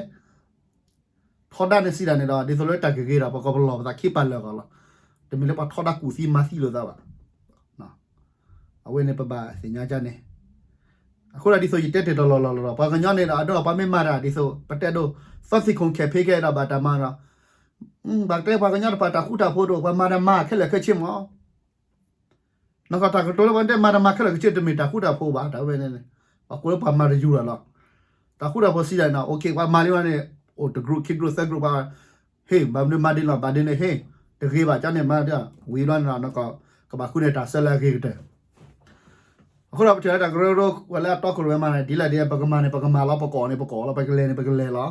ထီဒါန့ၣ်စံးတၢ်န့ၣ်ဒီး ဒ်သိးလၢတၢ်ကဂ့ၤဒီး ပကပလီၢ်ပသးခံပာ်လၢာ်ဂီၢ်လီၤ. တမ့ၢ်လၢပှၤထီဒါကူၣ်သံမၤသံလိာ်သးဘၣ်. အဝဲန့ၣ်ပဘၣ်သ့ၣ်ညါကန့ၣ်, အဃိဒီးဒ်သိးယတဲတ့ၢ်တလီၢ်လီၢ်လီၢ်လီၤ ပှၤကညီန့ၣ်ဒီး အဒိပှၤမ့ၢ်မၤတၢ်ဒ်သိး ပတဲဒိး သီသံၣ်ခိၣ်ခဲဖ့ခဲဒီးဘၣ်တၢ်မၤဒီး ဘၣ်တဲပှၤကညီတဖၣ်တၢ်ဃူတၢ်ဖိးဒီး ပှၤမၤတၢ်မၤခဲလၢာ်ခဲဆ့မး နကီၢ်တၢ်ကတိၤလၢပှၤတဲမၤတၢ်မၤခဲလၢာ်ခဲဆ့ တမ့ၢ်တၢ်ဃူတၢ်ဖိးဘၣ် တၢ်ဝဲန့ၣ်န့ၣ်, ပှၤကိးလၢပှၤမၤတယူၤလီၤလီၤ. တၢ်ဃူတၢ်ဖိးစံးဒၣ်န့ၣ် okay ပှၤမၤလံဝဲန့ၣ် အိၣ်တ group ခံ group သၢ group ပှၤ ဟ့ၣ် ဘၣ်မနုၤမၤဒ်န့ၣ်ဘၣ်ဒ်န့ၣ် ဟ့ၣ် တဂ့ၤဘၣ်ကန့ၣ်မၤ ဝံၤဘျီန့ၣ်ဒီး ကဘၣ်ဃုန့ၢ်တၢ်ဆၢလၢအဂ့ၤကတၢၢ်. အဃိဒီးပထံၣ်လၢတၢ်ကရၢကရိ ပှၤလၢအတီခိၣ်ရိၣ်မဲမၤန့ၣ် ဒ်လဲၣ်ဒ်လဲၣ် ပကမၤန့ၣ် ပကမၤလီၤ ပကအီၣ်န့ၣ် ပကအီၣ်လီၤ ပကလဲၤန့ၣ် ပကလဲၤလီၤ.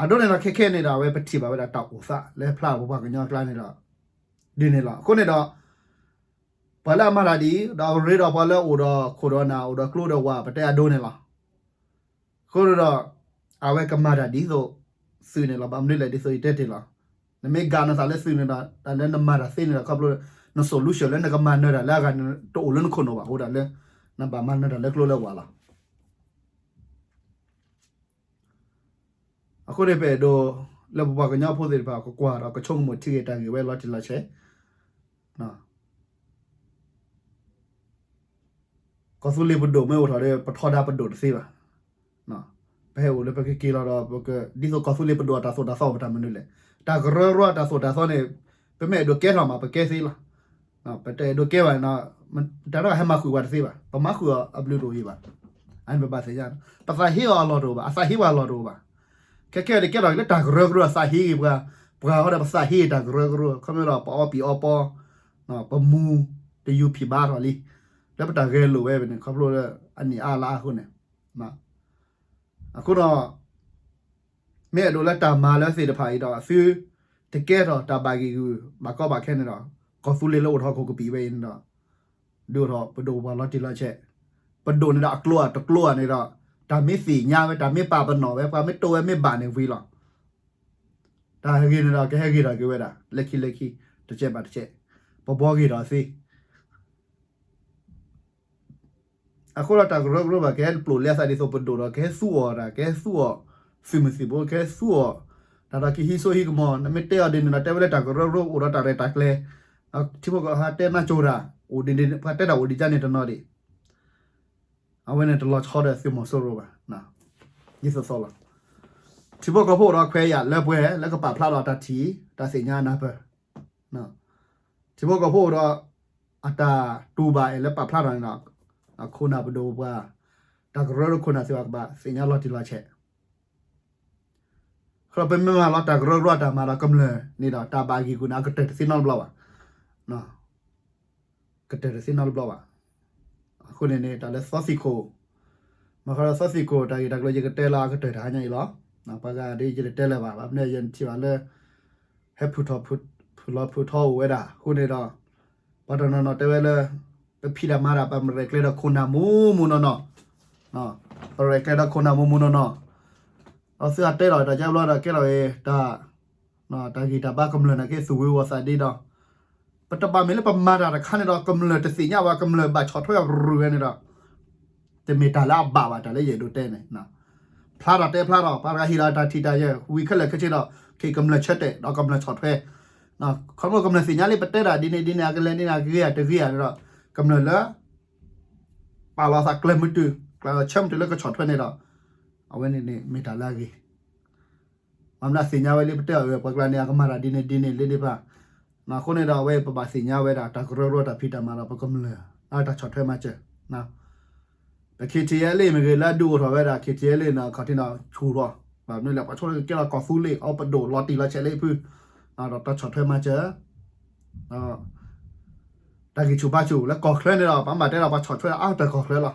အဒိန့ၣ်ဒီးခဲခဲန့ၣ်ဒီး အဝဲပထံၣ်ဘၣ်ဝဲဒၣ်တၢ်အိၣ်သးလၢဖျါပပှၤကညီအကျါန့ၣ်ဒီး ဒ်န့ၣ်လီၤ. အဃိန့ၣ်ဒီး ပှၤလၢအမၤတၢ်ဒ်အံၤ ဒီးအရ့ဒီးပှၤလၢအိၣ်ဒီးခိၣ်ဒီးနၢ် အိၣ်ဒီးကျိဒီးဝၣ် ပတဲအဒိန့ၣ်လီၤ. အဃိန့ၣ်ဒီး အဝဲကမၤတၢ်ဒ်သိးသုးန့ၣ်လီၤ. ဘၣ်မနုၤလဲၣ်ဒ်သိးယတဲတ့ၢ်လီၤ. နမ့ၢ်ကၤနသးလၢသုးန့ၣ်ဒီး တၢ်လၢနမၤတၢ်သ့န့ၣ်ဒီး ခီဖျိ န solution လၢနကမၤနၢၤတၢ်လၢအဂၤန့ၣ် တအိၣ်လၢနခိၣ်နူာ်ဘၣ် အဃိဒၣ်လၢ နဘၣ်မၤနၢၤတၢ်လၢကျိလၢဝၣ်လီၤ. အဃိန့ၣ် ပအဲၣ်ဒိး လၢပပှၤကညီဖိသ့ၣ်တဖၣ် ကကွၢ်ဒီးကဆိကမိၣ်ထံဂ့ၤတၢ်ဂ့ၤဝဲလီၤတံၢ်လီၤဆဲး ကီၢ်သူလ့ၤပဒိၣ်မ့ၢ်အိၣ်ထီၣ်ဒီး ပထီဒါပဒိၣ်တသ့ဘၣ်. ပဟဲအိၣ်လၢပကက့ၤလီၤဒီး ပက ဒ်သိးကီၢ်သူလ့ၤပဒိၣ်အတၢ်သိၣ်တၢ်သီပတၢ်မနုၤလဲၣ်. တၢ်ကရၢကရိအတၢ်သိၣ်တၢ်သီန့ၣ် ပမ့ၢ်အဲၣ်ဒိးကဲထီၣ်မး ပကဲသ့လီၤ. ပတအဲၣ်ဒိးကဲဘၣ်န့ၣ် တၢ်နီၢ်ဟဲမၤဃုာ်ပှၤတသ့ဘၣ်. ပမၤဃုာ်အီၤအဘျုးတအိၣ်အံၤဘၣ်. အန့ၣ်ပဘၣ်သ့ၣ်ညါ ပသးဟ့အီၤအလီၢ်တအိၣ်ဘၣ်, အသးဟ့ပှၤအလီၢ်တအိၣ်ဘၣ်. ခဲခဲအံၤန့ၣ် ကဲထီၣ်လၢတၢ်ကရၢကရိအသးဟ့ဂ့ၤပှၤ, ပှၤဃီဒီးပသးဟ့တၢ်ကရၢကရိ ခီဖျိဒီးပအီပံၤအီပီ, ပမူတယူၤဖံးဘါထီၣ်လံ. လၢပတၢ်ဂဲၤလိာ်ဝဲန့ၣ် ခီဖျိလၢအနံၣ်အါလါအဃိန့ၣ် အဃိဒီး မ့ၢ်အဲၣ်ဒိးလၢတၢ်မၤလၢသ့ၣ်တဖၣ်အံၤဒီး သုတကဲထီၣ်တၢ်ဘၣ်ဂံၢ်ဂူာ် ဘၣ်ကီဘၣ်ခဲန့ၣ်ဒီး ကီၢ်သူလ့ၤလၢအိၣ်ထီၣ်ဟီၣ်ခိၣ်ကပံာ်ဝဲအံၤန့ၣ်ဒီး ဒုးအိၣ်ထီၣ်ပဒိၣ်ပပှၢ်လီၤတံၢ်လီၤဆဲး, ပဒိၣ်န့ၣ်ဒီးအကျိၤအတကျိၤဧါန့ၣ်ဒီး တၢ်မ့ၢ်သ့ၣ်ညါဝဲ တၢ်မ့ၢ်ပာ်ပနီၣ်ဝဲ ပှၤမ့ၢ်တိၢ်ဝဲမ့ၢ်ဘၣ်န့ၣ်ဝံၤလီၤ. တၢ်ဂ့ၤန့ၣ်ဒီးကဟဲဂ့ၤထီၣ်က့ၤဝဲဒၣ် လၢခံလၢခံ တကဲးဘၣ်တကဲး, ပဘှီဂ့ၤထီၣ်သ့ အဃိဒီးတၢ်ကရၢကရိဘၣ် ကဟဲတပျိာ်လဲအသးဒ်သိးပဒိၣ်ဒီး ကဟဲသူအီၤတၢ် ကဟဲသူအီၤသုးမုၢ်သံၣ်ဘိ ကဟဲသူအီၤ တၢ်ဒီးကဟံးစိဟံးကမီၤ နမ့ၢ်တဲအီၤဒ်န့ၣ်ဒီး တဲဝဲလၢတၢ်ကရၢကရိအိၣ်ဒီးတၢ်ရဲၣ်တၢ်ကျဲၤ, ထံဖိကီၢ်ဖိတဲနၢ်ကၠိတၢ် အိၣ်ဒ်န့ၣ် ပှၤတဲတၢ်အိၣ်ဒ်ကန့ၣ်တနီၤဒံး အဝဲန့ၣ်တလီၤဆီဒီးသုးမီၤစိရိၤဘၣ်. ဒ်သိးသိးလီၤ. ထံဖိကီၢ်ဖိအိၣ်ဒီးခွဲးယာ်လၢပှဲၤလၢကပာ်ဖျါဒီးတၢ်ထံၣ် တၢ်သ့ၣ်ညါနၢ်ပၢၢ် ထံဖိကီၢ်ဖိအိၣ်ဒီး အတၢ်တူၢ်ဘၣ်အံၤလၢပာ်ဖျါထီၣ်န့ၣ်ဒီး ခိၣ်နၢ်ပဒိၣ်ပပှၢ် တၢ်ကရၢကရိခိၣ်နၢ်သ့ၣ်တဖၣ်ကဘၣ်သ့ၣ်ညါလီၤတံၢ်လီၤဆဲး ဃိဒီးပမ့ၢ်မၤလီၤတၢ်ကရၢကရိအတၢ်မၤဒီးကမျၢၢ်န့ၣ်ဒီး တၢ်ဘၣ်ဂံၢ်ဂူာ်န့ၣ် အကတၢၢ်တသ့နီတဘျီဘၣ်. ကတၢၢ်တသ့နီတဘျီဘၣ်. အဃိန့ၣ်န့ၣ် တၢ်လၢသီသံၣ်ခိၣ် မ့ၢ်ဃီဒီးသီသံၣ်ခိၣ် တၢ်ဂ့ၢ်တၢ်ကျိၤယကတဲလၢအကတၢၢ်တဟါညါအံၤလီၤ. ပှၤဂၤဒ်ယတတဲလၢၤဘၣ် ဘၣ်မနုၤယထံၣ်ဘၣ်လၢ ဟဲဖုၣ်ထီၣ်ဖုၣ်လီၤဖုၣ်ထီအိၣ်ဝဲဒၣ် အဃိန့ၣ်ဒီး ပှၤတနီၤနီၤတဲဝဲလၢ ပဖံးတၢ်မၤတၢ် ပမရဲၣ်ကျဲၤဒီးခိၣ်နၢ်မူမူနီၢ်နီၢ် ပရဲၣ်ကျဲၤဒီးခိၣ်နၢ်မူမူနီၢ်နီၢ် ဒီးသုအတဲဒီးတၢ်ကဲဘျီဒီးကဲထီၣ်အံၤ တၢ် တၢ်ဂံၢ်တၢ်ဘါကမျၢၢ်န့ၣ်က့ သူၣ်ဝံၤဝီၤသးဒ်ဒီး ပတဘၣ်မ့ၢ်လၢပမၤတၢ်တခါန့ၣ်ဒီး ကမျၢၢ်တသ့ၣ်ညါဘၣ် ကမျၢၢ်ဘၣ်ဆီၣ်ထွဲအရူၢ်ဝဲန့ၣ်ဒီး တမ့ၢ်တၢ်လၢအဘၣ်ဘၣ် တၢ်လၢယအဲၣ်ဒိးတဲန့ၣ် ဖျါထီၣ်တဲဖျါထီၣ် ပှၤတဂၤဟ့ၣ်လီၤတၢ်ထံၣ်တၢ်ယဲၢ် ဝံၤခဲလၢာ်ခဲဆ့ဒီး က့ၤကမျၢၢ်ဆၢတဲာ်ဒီးကမျၢၢ်ဆီၣ်ထွဲ ခီဖျိကမျၢၢ်သ့ၣ်ညါလံ ပတဲတၢ်ဒ်န့ၣ်ဒ်န့ၣ် အကလဲၤန့ၢ်န့ၣ် အကဂ့ၤဧါတဂ့ၤဧါန့ၣ်ဒီး ကမျၢၢ်လၢ ပာ်လီၤသးကျၢၤမုၢ်တုၤ ကျၢၤဆၢမုၢ်တုၤလၢကဆီၣ်ထွဲန့ၣ်ဒီး အဝဲန့ၣ်န့ၣ် မ့ၢ်တၢ်လၢအဂ့ၤ မ့ၢ်မနုၤသ့ၣ်ညါဝဲလံ ပတဲအီၤ ပှၤကျါန့ၣ် အကမၤတၢ်ဒ်န့ၣ်ဒ်န့ၣ်လၢန့ၣ်ဖၣ် အဃိန့ၣ်ဒီး အဝဲပဘၣ်သ့ၣ်ညါဝဲဒၣ် တၢ်ကရၢကရိတၢ်ဖံးတၢ်မၤဒီးပကမျၢၢ် အတၢ်ဆီၣ်ထွဲမၤစၢၤ ပ KTLA မ့ၢ်ဂ့ၤ လၢအဒုးအိၣ်ထီၣ်ဝဲဒၣ် KTLA န့ၣ် ခီၣ်ထံးန့ၣ် ဆူၣ်ထီၣ် ဘၣ်မနုၤလဲၣ် ပှၤဆိကမိၣ်ကဲထီၣ်ကီၢ်သူလ့ၤ အပဒိၣ်လီၤတံၢ်လီၤဆဲးလၢဖု ဒီးတၢ်ဆီၣ်ထွဲမၤစၢၤ တၢ်ဂံၢ်ဆူၣ်ဘါဆူၣ် လၢကီၢ်ချၢန့ၣ်ဒီး ပမ့ၢ်တဲဒီးပှၤဆီၣ်ထွဲအါတၢ်ကီၢ်ချၢလီၤ.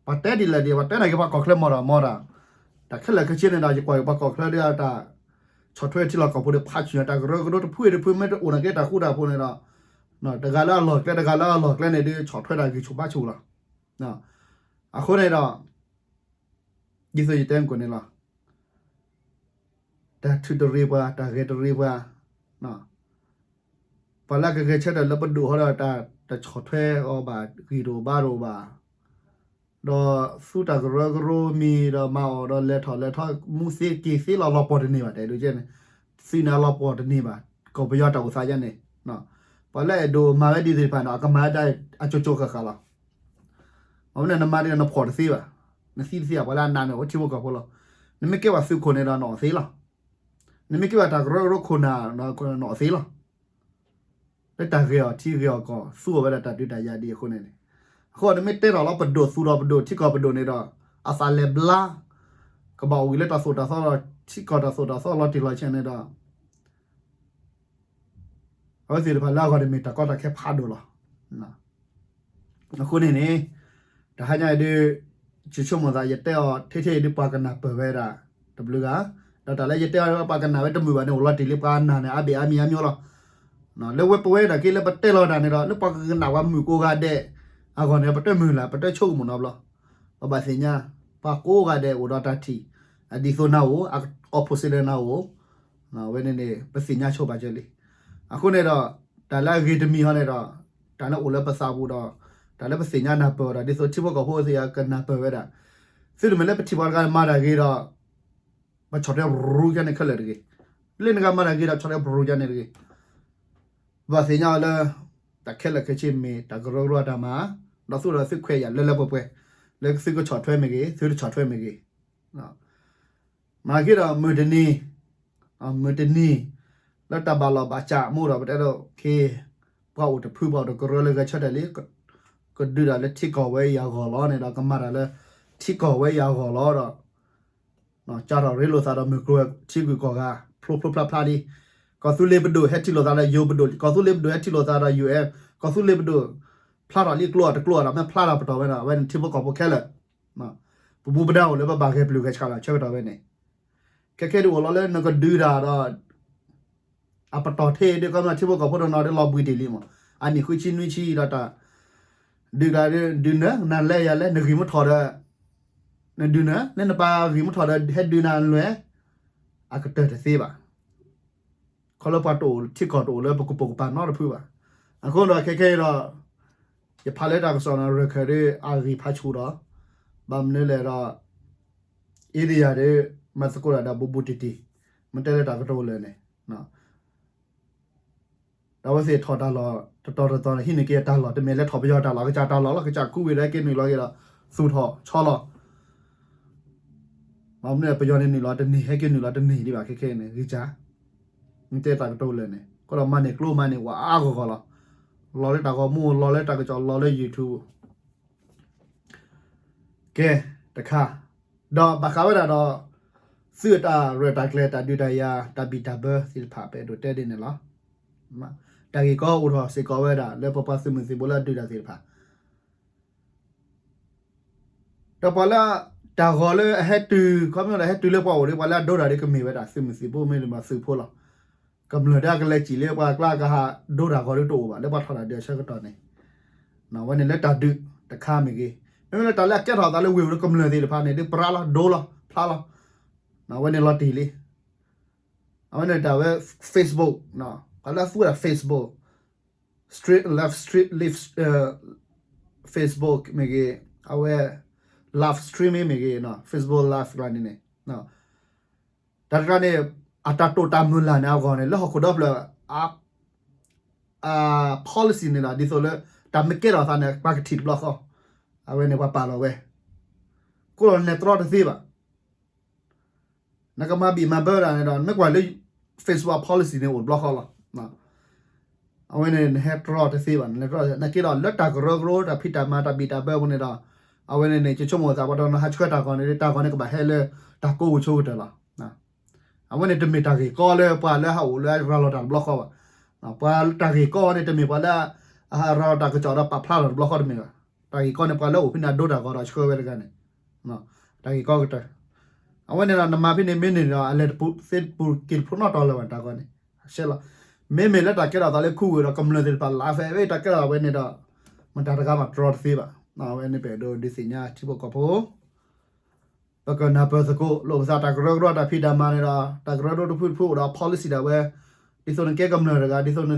ပှၤတဲဒ်လဲၣ်ဒ် ပှၤတဲန့ၣ်က့ၤပှၤကီၢ်ချၢမီၢ်ဒီးမီၢ်ဒီး တၢ်ခဲလၢာ်ခဲဆ့န့ၣ်ဒီး ယကွၢ်က့ၤပှၤကီၢ်ချၢဒီးတၢ် ဆီၣ်ထွဲထံလီၢ်ကီၢ်ပူၤဒီး ဖးဆူၣ်ညါ တၢ်ကရၢကရိတဖုအံၤတဖု မ့ၢ်တအိၣ်န့ၣ်က့ၤတၢ်ဃူတၢ်ဖိးန့ၣ်ဒီး တဂၤလၢအလီၢ်ကျဲ တဂၤလၢအလီၢ်ကျဲန့ၣ်ဒီး ဆီၣ်ထွဲတၢ်ဂံၢ်ဆူၣ်ဘါဆူၣ်လီၤ. အဃိန့ၣ်ဒီး ဒ်သိးယတဲမုၢ်ကိၣ်န့ၣ်လီၤ. တၢ်ထုးတရံးပှၤ တၢ်ဂဲၤတရံးပှၤ ပှၤလၢကဂဲၤဆၢထၢၣ်လၢပဒိၣ်ဟီဒီး တၢ်တဆီၣ်ထွဲအီၤဘၣ် ဂံၢ်တအိၣ်ဘါတအိၣ်ဘၣ် ဒီးသူတၢ်ကရၢကရိမံၤဒီးမၤအီၣ်ဒီးလဲၤထီၣ်လဲၤထီ မူသ့က့ၤသ့လီၤလီၤပှီၢ်တန့ၢ်ဘၣ် တအဲၣ်ဒိးကဲန့ၣ် သ့န့ၣ်အလီၤပှီၢ်တန့ၢ်ဘၣ် ကီၢ်ပယီၤတၢ်အိၣ်သးယါန့ၣ် ပှၤလၢအဲၣ်ဒိးမၤဝဲဒ်သ့ၣ်တဖၣ်န့ၣ် အကမၤဝဲဒၣ်အကၠိကၠိဃၣ်ဃၣ်လီၤ. မ့ၢ်မနုၤနမၤဒ်န့ၣ် နဖှီၣ်တသ့ဘၣ်, နသံတသ့ဘၣ်, ပှၤလၢအနာ်န့ၣ် အိၣ်ထံဖိကီၢ်ဖိလီၤ. နမ့ၢ်ကဲဘၣ်သုးခိၣ်န့ၣ်ဒီးနအီၣ်သ့လီၤ. နမ့ၢ်ကဲဘၣ်တၢ်ကရၢကရိခိၣ်နၢ်ဒီးနအီၣ်သ့လီၤ. လၢတၢ်ဂ့ၤအီၤထံဂ့ၤအီၤကီၢ် သူအီၤဝဲဒၣ်တၢ်ဒုးတၢ်ယၤဒ်အဃိန့ၣ်န့ၣ်, အဃိနမ့ၢ်တဲထီၣ်လီၤပဒိၣ်သူဒီးပဒိၣ်ထံကီၢ်ပဒိၣ်န့ၣ်ဒီး အသးလဲၤဘျါ ကဘၣ်အိၣ်ဝံၤလၢတၢ်သိၣ်တၢ်သီဒီး ထံကီၢ်တၢ်သိၣ်တၢ်သီလီၤတံၢ်လီၤဆဲးန့ၣ်ဒီး အဝဲသ့ၣ်တဖၣ်လၢအဂီၢ်န့ၣ်မ့ၢ်တၢ်ကီတၢ်ခဲဖးဒိၣ်လီၤ. အဃိန့ၣ်န့ၣ် တဟါညါအံၤဒုး ယဆိကမိၣ်သး ယတဲအီၤထဲထဲအံၤဒုး ပှၤကနၢ်ပၢၢ်ဝဲဒၣ် တဘျုးဂၤ, ဒီးတၢ်လၢယတဲအီၤ ပှၤကနၢ်ဝဲတမုာ်ဘၣ်န့ၣ် အိၣ်လီၤတံၢ်လံ ပှၤနၢ်န့ၣ် အါဘ့ၣ်အါမံၤအါမံၤလီၤ. လၢဝဲပဝဲဒၣ်က့လၢပတဲလီၤတၢ်န့ၣ်ဒီး လၢပှၤကကနၣ်ပှၤမုၣ်ကိးဂၤဒဲး အဂီၢ်န့ၣ် ပတမုာ်လၢၤ ပတဆိကမိၣ်နီတဘျီ. ပဘၣ်သ့ၣ်ညါ ပှၤကိးဂၤဒဲးအိၣ်ဒီးတၢ်ထံၣ် အဒ်သိးနၤအိၣ် အoppositeလၢနၤအိၣ် ဝဲန့ၣ်န့ၣ် ပသ့ၣ်ညါဆိပာ်စၢၤလံ. အဃိန့ၣ်ဒီး တၢ်လၢအဂ့ၤတမံၤဟီန့ၣ်ဒီး တၢ်လၢအိၣ်လၢပသးပူၤဒီး တၢ်လၢပသ့ၣ်ညါနၢ်ပၢၢ်ဒီး ဒ်သိးထံဖိကီၢ်ဖိသ့ၣ်အကနၢ်ပၢၢ်ဝဲဒၣ်, သုတမ့ၢ်လၢပထံၣ်ပှၤတဂၤမၤတၢ်ဂ့ၤဒီး ဘၣ်ဆီၣ်ထွဲရူကန့ၣ်ခဲလၢာ်တဂ့ၤ. လၢနကမၤတၢ်ဂ့ၤဒီးဆီၣ်ထွဲရူကန့ၣ်တဂ့ၤ. ဘၣ်သ့ၣ်ညါလၢ တၢ်ခဲလၢာ်ခဲဆ့မ့ၢ်တၢ်ကရၢကရိအတၢ်မၤ, ဒီးသုဒီးသုခွဲးယာ်လၢလၢပှဲၤပှဲၤ, လၢသုကဆီၣ်ထွဲမ့ၢ်ဂ့ၤ, သုတဆီၣ်ထွဲမ့ၢ်ဂ့ၤ. မၤက့ၤဒီးမုၢ်တနံၤ, မုၢ်တနံၤ လၢတၢ်ဘၣ်လီၢ်ဘၣ်စးမ့ၢ်ဒီးပတဲဒိၣ်က့ၤ, ပှၤအိၣ်တဖု ပှၤအိၣ်တကရၢလၢဂဲၤဆၢထၢၣ်လံ, ကဒုးတၢ်လၢထံကီၢ်ဝဲအံၤအဂီၢ်လီၤန့ၣ်ဒီး ကမၤတၢ်လၢထံကီၢ်ဝဲအံၤအဂီၢ်လီၤဒီး ကၢ်ထီၣ်ရ့လိာ်သးဒီးမုၢ်ကျိၤထံဂုၤကီၢ်ဂၤ ဖျိဖျိဖျါဖျါလံ. ကီၢ်သူလ့ၤပဒိၣ်ဟဲထံၣ်လိာ်သးဒီးယိၤပဒိၣ်, ကီၢ်သူလ့ၤပဒိၣ်ဟဲထံၣ်လိာ်သးဒီး ယူၢ်အဲၣ်, ကီၢ်သူလ့ၤပဒိၣ် ဖျါထီၣ်လံကျိအတကျိဒီး မ့ၢ်ဖျါထီၣ်ပတီၢ်ဝဲဒီး အဝဲန့ၣ်ထံဖိကီၢ်ဖိခဲလၢာ်, ပမူပဒါအိၣ်လၢပဘၣ်ဂဲၤပျုၢ်ဂဲၤဆှးလီၤ ဆၢကတီၢ်ဝဲန့ၣ် ခဲခဲဒုးအိၣ်လီၤလၢနကဒုးတၢ်ဒီး အပတီၢ်ထဲဒုး ကီမ့ၢ်ထံဖိကီၢ်ဖိတနီၤဒုးလီၤဘှံးတ့ၢ်လံမး, အနံၣ်ဃုဆံနွံဆံဒီးတၢ် ဒုးတၢ်ဒုးနၢၤ နၤလဲၤယၤလဲၤ နဂံၢ်မုၢ်ထီၣ်ဒီး နဒုးနၢၤ လၢနပၢ်ဂံၢ်မုၢ်ထီၣ်ဒီး ဟဲဒုးနၤလွဲၢ် အကတၢၢ်တသ့ဘၣ်. ခီလၢပှၤတအိၣ်ထံကီၢ်တအိၣ်လၢပကပိာ်ကပၤနီတဖုဘၣ်. အဃိဒီးခဲခဲအံၤဒီး ယဖးလၢတၢ်ကစီၣ်န့ၣ် ရခဲၣ်ဒုးအဂံၢ်ဖးဆူၣ်ဒီး ဘၣ်မနုၤလဲၣ်ဒီး အ့ဒံယၤဒုး မၤသကိးတၢ်ဒီးဘူးဘူးတံၢ်တံၢ် မ့ၢ်တဲလၢတၢ်ကတိၤလၢာ်န့ၣ် ဒီးအဝဲသ့ၣ်ထီၣ်တၢ်လီၢ်တတီၤတတီၤန့ၣ် ဟံးန့ၢ်က့ၤအတၢ်လီၢ် တမ့ၢ်လၢထီၣ်ပယီၤတၢ်လီၢ် ကစၢ်ကူဝံၤဒီးဟဲက့ၤနုာ်လီၤက့ၤဒီး သူၣ်ထီၣ်ဆီလီၤ. ဘၣ်မနုၤပယီၤန့ၣ်နုာ်လီၤတန့ၢ် ဟဲက့ၤနုာ်လီၤတန့ၢ်ဒံးဘၣ် ခဲခဲအံၤန့ၣ် ဂံၢ်စၢ် မ့ၢ်တဲတၢ်ကတိၤလၢာ်န့ၣ် အဃိဒီးမၤန့ၢ်ကျိမၤန့ၢ်ဝဲအါဂီၢ်ဂီၢ်လီၤ. လီၤလၢတၢ်ဂီၤမူ လီၤလၢတၢ်ကစီၣ် လီၤလၢ YouTube ကဲ တခါ ဒီးဘၣ်ဃးဝဲဒၣ်ဒီး သုးအတၢ်ရဲၣ်တၢ်ကျဲၤ တၢ်ဒုးတၢ်ယၤ တၢ်ဘံၣ်တၢ်ဘၢသ့ၣ်တဖၣ် ပအဲၣ်ဒိးတဲဒ်န့ၣ်လီၤ. တၢ်ဂ့ၢ်ကီအိၣ်ထီၣ်စ့ၢ်ကီးဝဲဒၣ် လၢပပှၤသုးမုၢ်သံၣ်ဘိလၢအဒုးတၢ်သ့ၣ်တဖၣ် ဒီးပှၤလၢ တၢ်ဂီၤလၢအဟဲတုၤ ခီဖျိလၢဟဲတုၤလၢပှၤအိၣ်ဒီး ပှၤလၢအဒိတၢ်ဒီးကမ့ၢ်ဝဲဒၣ်သုးမုၢ်သံၣ်ဘိ မ့တမ့ၢ်သုးဖိလီၤ. ကမျၢၢ်ဒီးအကလဲၤစံၣ်လၢပှၤကျါကဟးဒိတၢ်ဂီၤဒီးတအိၣ်ဘၣ် လၢပှၤထီၣ်တၢ်ဒုးအဆၢကတီၢ်န့ၣ် အဝဲန့ၣ်လၢတၢ်ဒုးတခါမ့ၢ်ဂ့ၤ, မ့မ့ၢ်လၢတၢ်လၢအကဲထီၣ်အသးလၢဝ့ၢ်ပူၤဒီးကမျၢၢ်သ့ၣ်တဖၣ်န့ၣ် ဒုးပြါလီၤ ဒိလီၤ ဖျါလီၤ. အဝဲန့ၣ်လီၤတံၢ်လံ. အဝဲန့ၣ်တၢ်ဝဲ Facebook ပှၤလၢအသူဝဲဒၣ် Facebook, stream, live stream, live, Facebook မ့ၢ်ဂ့ၤ, အဝဲ live streaming မ့ၢ်ဂ့ၤ, Facebook live ကျါန့ၣ်န့ၣ် တၢ်တခါန့ၣ် အတၢ်တိာ်တၢ်မုၢ်လၢ်န့ၣ်အဂီၢ်န့ၣ် လၢဟီၣ်ခိၣ်ဒီဖျၢၣ် အ policy န့ၣ်ဒီး ဒ်သိးလၢ တၢ်မ့ၢ်ကဲထီၣ်အသးန့ၣ် ပှၤကထံၣ်တဘျီဃီ, အဝဲန့ၣ်ပှၤပာ်လီၤဝဲ, ကိးလီၤနဲၣ်တြီတသ့ဘၣ်. နကမၤဘံၣ်မၤဘၢဒၣ်န့ၣ်ဒီး မ့ၢ်ကွၢ်လၢ Facebook policy န့ၣ်အိၣ်တဘျီဃီလီၤ. အဝဲန့ၣ်နဟဲတြီတသ့ဘၣ်, နလဲၤတြီ နာ်က့ဒီး လၢတၢ်ကရၢကရိ တၢ်ဖံးတၢ်မၤ တၢ်ဘံၣ်တၢ်ဘၢအပူၤန့ၣ်ဒီး အဝဲန့ၣ်န့ၣ် ယဆိကမိၣ်သး ပှၤတနီၤဟးဆှၢတၢ်ဂီၤန့ၣ် တၢ်ဂီၤန့ၣ်ကဘၣ်ဟဲလၢတၢ်ကိးဝူၤဆိကတၢၢ်လီၤ. အဝဲန့ၣ်တမ့ၢ်တၢ်ဂ့ၢ်ကီလၢပှၤလၢဟးအိၣ်လၢအရၤလီၤတၢ်တဘျီဃီဘၣ်. ပှၤတၢ်ဂ့ၢ်ကီန့ၣ် တမ့ၢ်ပှၤလၢအရၤလီၤတၢ်ကစီၣ်ဒီးပာ်ဖျါထီၣ်တဘျီဃီတမ့ၢ်ဘၣ်. တၢ်ဂ့ၢ်ကီန့ၣ် ပှၤလၢအိၣ်ဖဲန့ၣ်အဒိတၢ်ဂီၤဒီးဆှၢဝဲတဂၤန့ၣ် တၢ်ဂ့ၢ်ကီကတၢၢ်. အဝဲန့ၣ်ဒီး နမၤဖဲန့ၣ်မ့ၢ်န့ၣ်ဒီး အလဲၤတပူၤသ့တပူၤ က့ၤတဖျိနီတတီၤလၢၤဘၣ် တၢ်ဂီၤန့ၣ် ရှဲလီၤ. မ့မ့ၢ်လၢတၢ်ကဲထီၣ်သးလၢခူဝ့ၢ်ဒီးကမျၢၢ်သ့ၣ်တဖၣ် လၢဖဲအဝဲတၢ်ကဲထီၣ်ဝဲန့ၣ်ဒီး မတၤတဂၤမးတြီတသ့ဘၣ်. အဝဲန့ၣ်ပအဲၣ်ဒိးဒုးသ့ၣ်ညါထံဖိကီၢ်ဖိ ပကနၢ်ပၢၢ်သကိး လိာ်ပသးတၢ်ကရၢကရိတၢ်ဖံးတၢ်မၤန့ၣ်ဒီး တၢ်ကရၢကရိတဖုတဖုအိၣ်ဒီး policy ဒၣ်ဝဲ, ဒ်သိးနကဲကမျၢၢ်တဂၤ ဒ်သိးန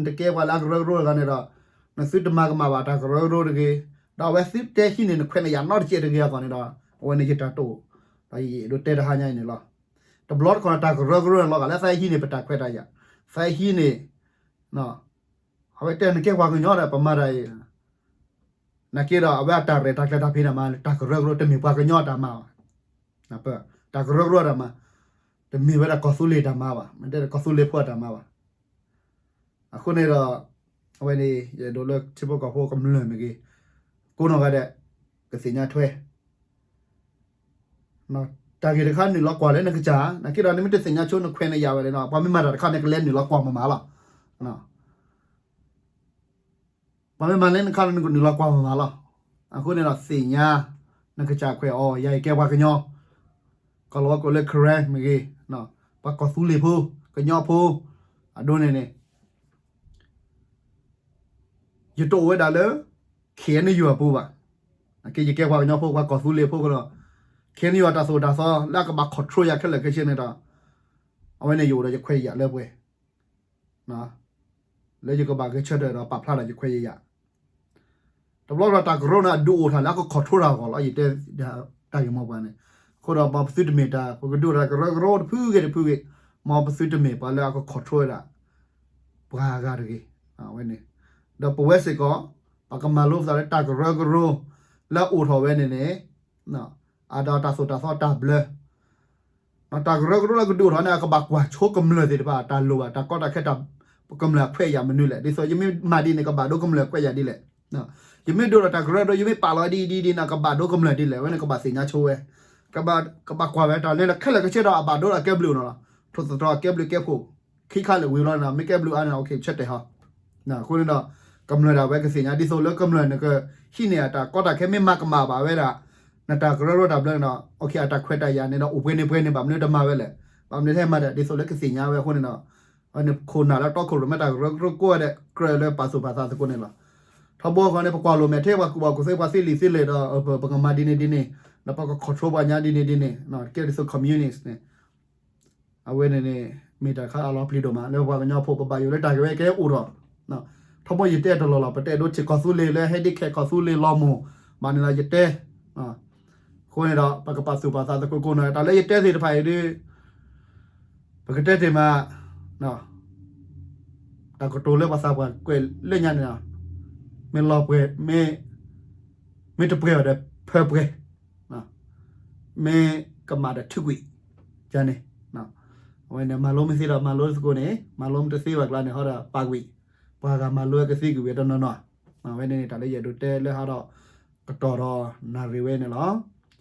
တကဲပှၤလၢအကရၢကရိတဂၤန့ၣ်ဒီး နသုတမၤကမၣ်ဘၣ်တၢ်ကရၢကရိတဂ့ၤ, ဒီးအဝဲသုတဲဟံးန့ၢ်နခွဲးနယာ်နီတစဲးတဂ့ၤအဂီၢ်န့ၣ်ဒီး အဝဲန့ၣ်ယတၢ်တိာ်, ဒီးယအဲၣ်ဒိးတဲတဟါညါအံၤန့ၣ်လီၤ. တဘျီတခီၣ်န့ၣ် တၢ်ကရၢကရိန့ၣ်လီၤဂာ်လၢသးဟံးန့ၢ်ပတၢ်ခွဲးတၢ်ယာ်, သးဟံးန့ၢ် အဝဲတဲနကဲပှၤကညီဒီး ပမၤတၢ်အံၤ နာ်က့ဒီး အဝဲအတၢ်ရဲၣ်တၢ်ကျဲၤတၢ်ဖံးတၢ်မၤ တၢ်ကရၢကရိတမ့ၢ်ပှၤကညီအတၢ်မၤဘၣ်. တၢ်ကရၢကရိတၢ်မၤ တမ့ၢ်ဝဲဒၣ်ကီၢ်သူလ့ၤတၢ်မၤဘၣ်, မ့ၢ်တဲကီၢ်သူလ့ၤဖိအတၢ်မၤဘၣ်. အဃိန့ၣ်ဒီး အဝဲန့ၣ် ယအဲၣ်ဒိးလၢထံဖိကီၢ်ဖိကမျၢၢ်မ့ၢ်ဂ့ၤ, ကိးနီၢ်ဂၤဒဲး ကသ့ၣ်ညါထွဲ တၢ်ဂ့ၢ်တခါနုာ်လီၤကွၢ်လၢနကစၢ်, နာ်က့ဒီးနမ့ၢ်တသ့ၣ်ညါဆိနခွဲးနယာ်ဝဲန့ၣ်ဒီး ပှၤမ့ၢ်မၤတၢ်တခါန့ၣ် ကလဲၤနုာ်လီၤကွၢ်မၤမၤလီၤ. ပှၤမ့ၢ်မၤလၢနခါန့ၣ် နကနုာ်လီၤကွၢ်မၤမၤလီၤ. အဃိန့ၣ်ဒီးသ့ၣ်ညါ နကစၢ်ခွဲးအီၤ ယၤအံၤကဲပှၤကညီ, ကီၢ်လီၤဝဲကိးလၢ Karen မ့ၢ်ဂ့ၤ, ပှၤကီၢ်သူလ့ၤဖိ, ကညီဖိ, အဒိန့ၣ်န့ၣ် ယတအိၣ်ဝဲဒၣ်လၢ KNU အပူၤဘၣ်. နာ်က့ယကဲပှၤကညီဖိ ပှၤကီၢ်သူလ့ၤဖိကဒီး KNU အတၢ်သိၣ်တၢ်သီ လၢအကဘၣ် control ယၤခဲလၢာ်ခဲဆ့န့ၣ်ဒီး အဝဲန့ၣ်ယအိၣ်ဒီးယခွဲးယယာ်လၢပှဲၤ လၢယကဘၣ်ဂဲၤဆၢထၢၣ်ဒီးပာ်ဖျါဒီးယခွဲးယယာ်. တဘျီဒီးတၢ်ကရၢန့ၣ် အဒုးအိၣ်ထီၣ်လၢအက control တၢ်အဂီၢ်လီၤ. ယတဲတၢ်ဂ့ၢ်မိၢ်ပှၢ်န့ၣ် အဃိဒီးမ်ပသုတမ့ၢ်တၢ် ပကဒုးအိၣ်ထီၣ်တၢ်ကရၢကရိတဖုဂ့ၤတဖုဂ့ၤ, မ်ပသုတမ့ၢ်ပှၤလၢအက control ဝဲဒၣ် ပှၤဂၤတဂ့ၤ, ဝဲန့ၣ်, ဒီးပဝဲစ့ၢ်ကီး ပကမၤလိပသးလၢတၢ်ကရၢကရိ လၢအအိၣ်ထီၣ်ဝဲန့ၣ်န့ၣ်, အဒီးတၢ်သိၣ်တၢ်သီတၢ်ဘျၢ တၢ်ကရၢကရိလၢကဒုးအိၣ်ထီၣ်န့ၣ် အကဘၣ်ကွၢ်ဆိကမျၢၢ်သ့ၣ်တဖၣ် တၢ်လိၣ်ဘၣ် တၢ်ကီတၢ်ခဲ တၢ်ကမျၢၢ်အခွဲးအယာ်မနုၤလဲၣ်, ဒ်သိးယမ့ၢ်မၤဒ်န့ၣ် ကဘၣ်ဒိကမျၢၢ်အခွဲးအယာ်ဒ်လဲၣ်, ယမ့ၢ်ဒုးအိၣ်ထီၣ်တၢ်ကရၢကရိ ယမ့ၢ်ပာ်လီၤဒ်အံၤဒ်အံၤဒ်န့ၣ် ကဘၣ်ဒိကမျၢၢ်ဒ်လဲၣ်, အဝဲန့ၣ်ကဘၣ်သ့ၣ်ညါဆိဝဲ, ကဘၣ်ကွၢ်ဝဲတၢ်လၢခဲလၢာ်ခဲဆ့ဒီး အဘၣ်ဒိဒီးကဲဘျုးနီၤလီၤ, ထိၣ်သတြီၤကဲဘျုးကဲဖှိၣ် ခံခါလၢာ်ဝံၤလီၤန့ၣ် မ့ၢ်ကဲဘျုးအါန့ၣ် ဆၢတဲာ်ဟီ, အဃိန့ၣ်ဒီး ကမျၢၢ်ဒၣ်ဝဲကသ့ၣ်ညါ ဒ်သိးလၢကမျၢၢ်နကဟံးန့ၢ်အတၢ်ကီတၢ်ခဲ မ့ၢ်မၤကမၣ်ဘၣ်ဝဲဒၣ် နတၢ်ကရၢကရိတၢ်ဘျၢန့ၣ်ဒီး အတၢ်ခွဲးတၢ်ယာ်န့ၣ်ဒီး အိၣ်ပှဲၤန့ၣ်ပှဲၤန့ၣ် ဘၣ်မနုၤတမၤဝဲလဲၣ်, ဘၣ်မနုၤတဟဲမၤဒီး ဒ်သိးလၢကသ့ၣ်ညါဝဲအဃိန့ၣ်ဒီး အဝဲန့ၣ်ခိၣ်နၢ်လၢတီခိၣ်ရိၣ်မဲတၢ်ကရၢကရိကိးဂၤဒဲး ကြၢးလၢပာ်သူၣ်ပာ်သးသကိးန့ၣ်လီၤ. ထီဘိဃီန့ၣ် ပကွၢ်လိာ်မဲာ်ထဲ ပှၤကူၣ်ဘၣ်ကူၣ်သ့ ပှၤသ့လံာ်သ့လဲၢ်ဒီး ပကမၤဒ်န့ၣ်ဒ်န့ၣ် ဒီးပက control ပှၤညါဒ်န့ၣ်ဒ်န့ၣ် ကဲဒ်သိး communist န့ၣ် အဝဲန့ၣ်န့ၣ် မ့ၢ်တၢ်တခါအလီၤပျံၤဒိၣ်မး လၢပှၤကညီဖိပဘၣ်ယိၣ်လၢတၢ်ကဝဲကဲအိၣ်ထီၣ်, ထီဘိယတဲတလီၢ်လီၤ ပတအဲၣ်ဒိးထံၣ်ကီၢ်သူလ့ၤလၢဟဲဒ်ခဲကီၢ်သူလ့ၤလီၤမၢ် ဘၣ်န့ၣ်လီၤယတဲ, အဃိန့ၣ်ဒီး ပကပာ်သူၣ်ပာ်သးသကိးကိးနီၤ တၢ်လၢယတဲသ့ၣ်တဖၣ်အံၤဒီး ပကတဲတ့ၢ်မး တၢ်ကတိၤလၢပှၤသးပှၢ်ကွဲးလၢညါန့ၣ် မ့ၢ်လီၤပှဲၤ မ့ၢ်တပှဲၤဘၣ်ဒီး ဖၢပှဲၤ မ့ၢ်ကမၣ်ဒီးထုးကွံာ် ယၤန့ၣ်, အဝဲန့ၣ် မၤလိမ့ၢ်သ့ဒီးမၤလိသကိးန့ၣ် မၤလိမ့ၢ်တသ့ဘၣ်ကျါန့ၣ် ဟီဒီးပာ်ကွံာ်, ပှၤဂၤမၤလိကသ့ကွံာ်ဝဲတနီၤနီၤ, အဝဲန့ၣ်န့ၣ် တၢ်လၢယအဲၣ်ဒိးတဲလၢဟးဒီး ကတီၢ်ဒီးနၣ်ရံၣ်ဝဲန့ၣ်လီၤ.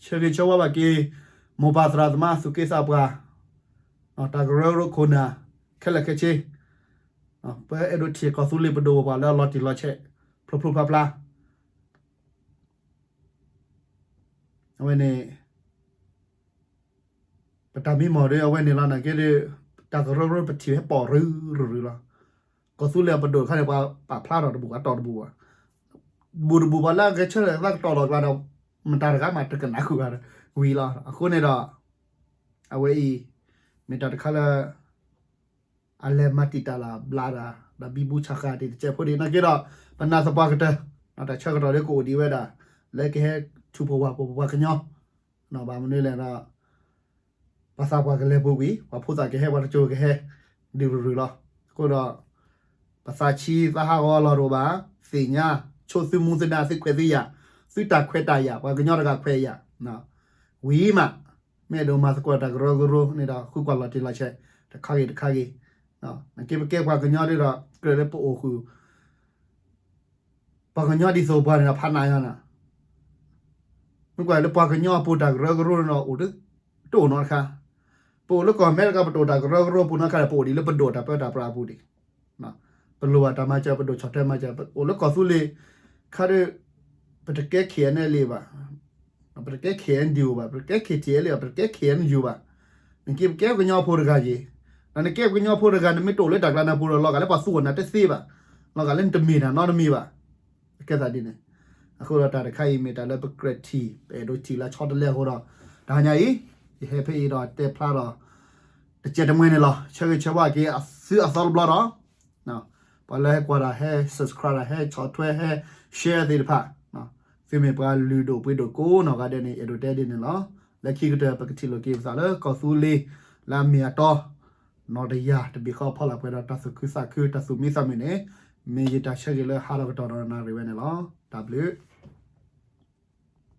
ဆၢဂ့ၤဆၢဝါဘၣ်က့ၤ မိၢ်ပၢ်သရၣ်သမါသူၣ်က့သးပှၢ် တၢ်ကရၢကရိခိၣ်နၢ် ခဲလၢာ်ခဲဆ့, ပအဲၣ်ဒိးထံၣ်ကီၢ်သူလ့ၤပဒိၣ်ပပှၢ်လၢအလီၤတံၢ်လီၤဆဲး ဖျိဖျိဖျါဖျါ အဝဲန့ၣ် ပတၢ်မံမီၢ်ဒီး အဝဲန့ၣ်လီၤ နာ်က့ဒီး တၢ်ကရၢကရိပထံၣ်ဟဲပိာ်ရုၢ်ရုၢ်ရုၢ်လီၤ. ကီၢ်သူလ့ၤအပဒိၣ်တခါန့ၣ် ပှၤပာ်ဖျါထီၣ်တဘူၣ် အတီၢ်တဘူၣ်ဘၣ်, ဘူၣ်တဘူၣ်ဘၣ်လၢအဂဲၤဆၢထၢၣ်သးကတီၢ်လီၤကျါဒီး မတၤတဂၤမးတကနၣ်ဃုာ်ဘၣ်ဝံၤလီၤ. အဃိန့ၣ်ဒီး အဝဲအံၤ မ့ၢ်တၢ်တခါလၢ အလဲၤမၤတံာ်တာ်လၢ်ဘျးတၢ် ဒီးဘံဘူဆးဃာ်တံာ်တစဲးဖိဒံး နာ်က့ဒီး ပနာ်သပှၢ်ကတၢၢ် တၢ်ဆၢကတီၢ်လၢကအိၣ်ဒံးဝဲဒၣ် လၢကဟဲထူၣ်ဖှိၣ်ဝၢ်ဖှိၣ်ပပှၤကညီ ဘၣ်မနုၤလဲၣ်ဒီး ပှၤသးပှၢ်ကလဲၤပူၤကွံာ် ပှၤဖိသၣ်ကဟဲ ပှၤတစိၤကဟဲ ဒုးရုၢ်ရုၢ်လီၤ. အဃိဒီး ပသးဆံးသးဟးဂီၤလီၤတအိၣ်ဘၣ်, သ့ၣ်ညါ ဆိသုမူသနၢ သုခွဲးသုယာ်, သုတၢ်ခွဲးတၢ်ယာ် ပှၤကညီတဂၤခွဲးယာ် ဝံၤမး မ့ၢ်အဲၣ်ဒိးမၤသကိးတၢ်ကရၢကရိန့ၣ်ဒီး ဃုကွၢ်လီၤတံၢ်လီၤဆဲး တခါဂ့ၤတခါဂ့ၤ, နာ်က့ပကဲပှၤကညီဒီး ကြၢးလၢပအိၣ်ဃုာ် ပှၤကညီဒ်သိးပှၤန့ၣ်ဒီးဖးနးညါနၤ, မ့ၢ်ကွၢ်လၢပှၤကညီအပူၤတၢ်ကရၢကရိန့ၣ်ဒီးအိၣ်တအိၣ်နီတခါ, ပအိၣ်လၢကီၢ်အမဲရကၤ ပတအိၣ်တၢ်ကရၢကရိအပူၤနီတခါဒီး ပအိၣ်ဒံးလၢပဒိၣ်တၢ်ပၢတၢ်ပြးအပူၤဒံး, ပလိၣ်ဘၣ်တၢ်မၤစၢၤ ပဒိၣ်ဆီၣ်ထွဲမၤစၢၤ ပအိၣ်လၢကီၢ်သူလ့ၤ ခါဒီး ပတကဲ K N L A ဘၣ်, ပတကဲ K N D O ဘၣ်, ပတကဲ K T L A ဘၣ်, ပတကဲ K N U ဘၣ်, နက့ပကဲပှၤကညီဖိတဂၤယ့ၤ, ဒီးနကဲပှၤကညီဖိတဂၤ နမ့ၢ်တအိၣ်လၢတၢ်ကျါနၢ်ပူၤဒီး လီၤဂာ်လၢပှၤသူအီၤနၤတသ့ဘၣ်, လီၤဂာ်လၢနတမ့ၢ်တၢ်နီတမံၤဘၣ်, ကဲသးဒ်န့ၣ်, အဃိဒီးတၢ်တခါအံၤမ့ၢ်တၢ်လၢပကြၢးထံၣ် ပအဲၣ်ဒိးထံၣ်လၢဆီတလဲအဃိဒီး တဟါညါအံၤ ယဟဲဖဲအံၤဒီးတဲဖျါဒီး တစဲးတမှဲန့ၣ်လီၤ. ဆၢဂ့ၤဆၢဝါက့ၤအသုအသီတဘျီဒီး ပှၤလၢဟဲကွၢ်တၢ် ဟဲ subscribe တၢ် ဟဲဆီၣ်ထွဲ ဟဲ share သ့ၣ်တဖၣ်, သုမ့ၢ်ပှၤလုၢ်ဒိၣ်ပှ့ၤဒိၣ်ကိးနီၢ်ဂၤဒဲးန့ၣ် အဲၣ်ဒိးတဲဒ်န့ၣ်လီၤ. လၢခံကတၢၢ် ပကထံၣ်လိာ်က့ၤပသးလၢကီၢ်သူလ့ၤ လၢအမ့ၢ်အတီ နီၢ်တယၢ်တဘ့ၣ်ဃီဖီလာ်ပှဲၤဒီးတၢ်သူၣ်ခုသးခု တၢ်သူၣ်မံသးမုာ်န့ၣ် မ့ၢ်ယတၢ်ဆၢဂ့ၤလၢဟးထီၣ်ကတီၢ်ဒီးနၣ်ရံၣ်ဝဲန့ၣ်လီၤ. တၢ်ဘျုး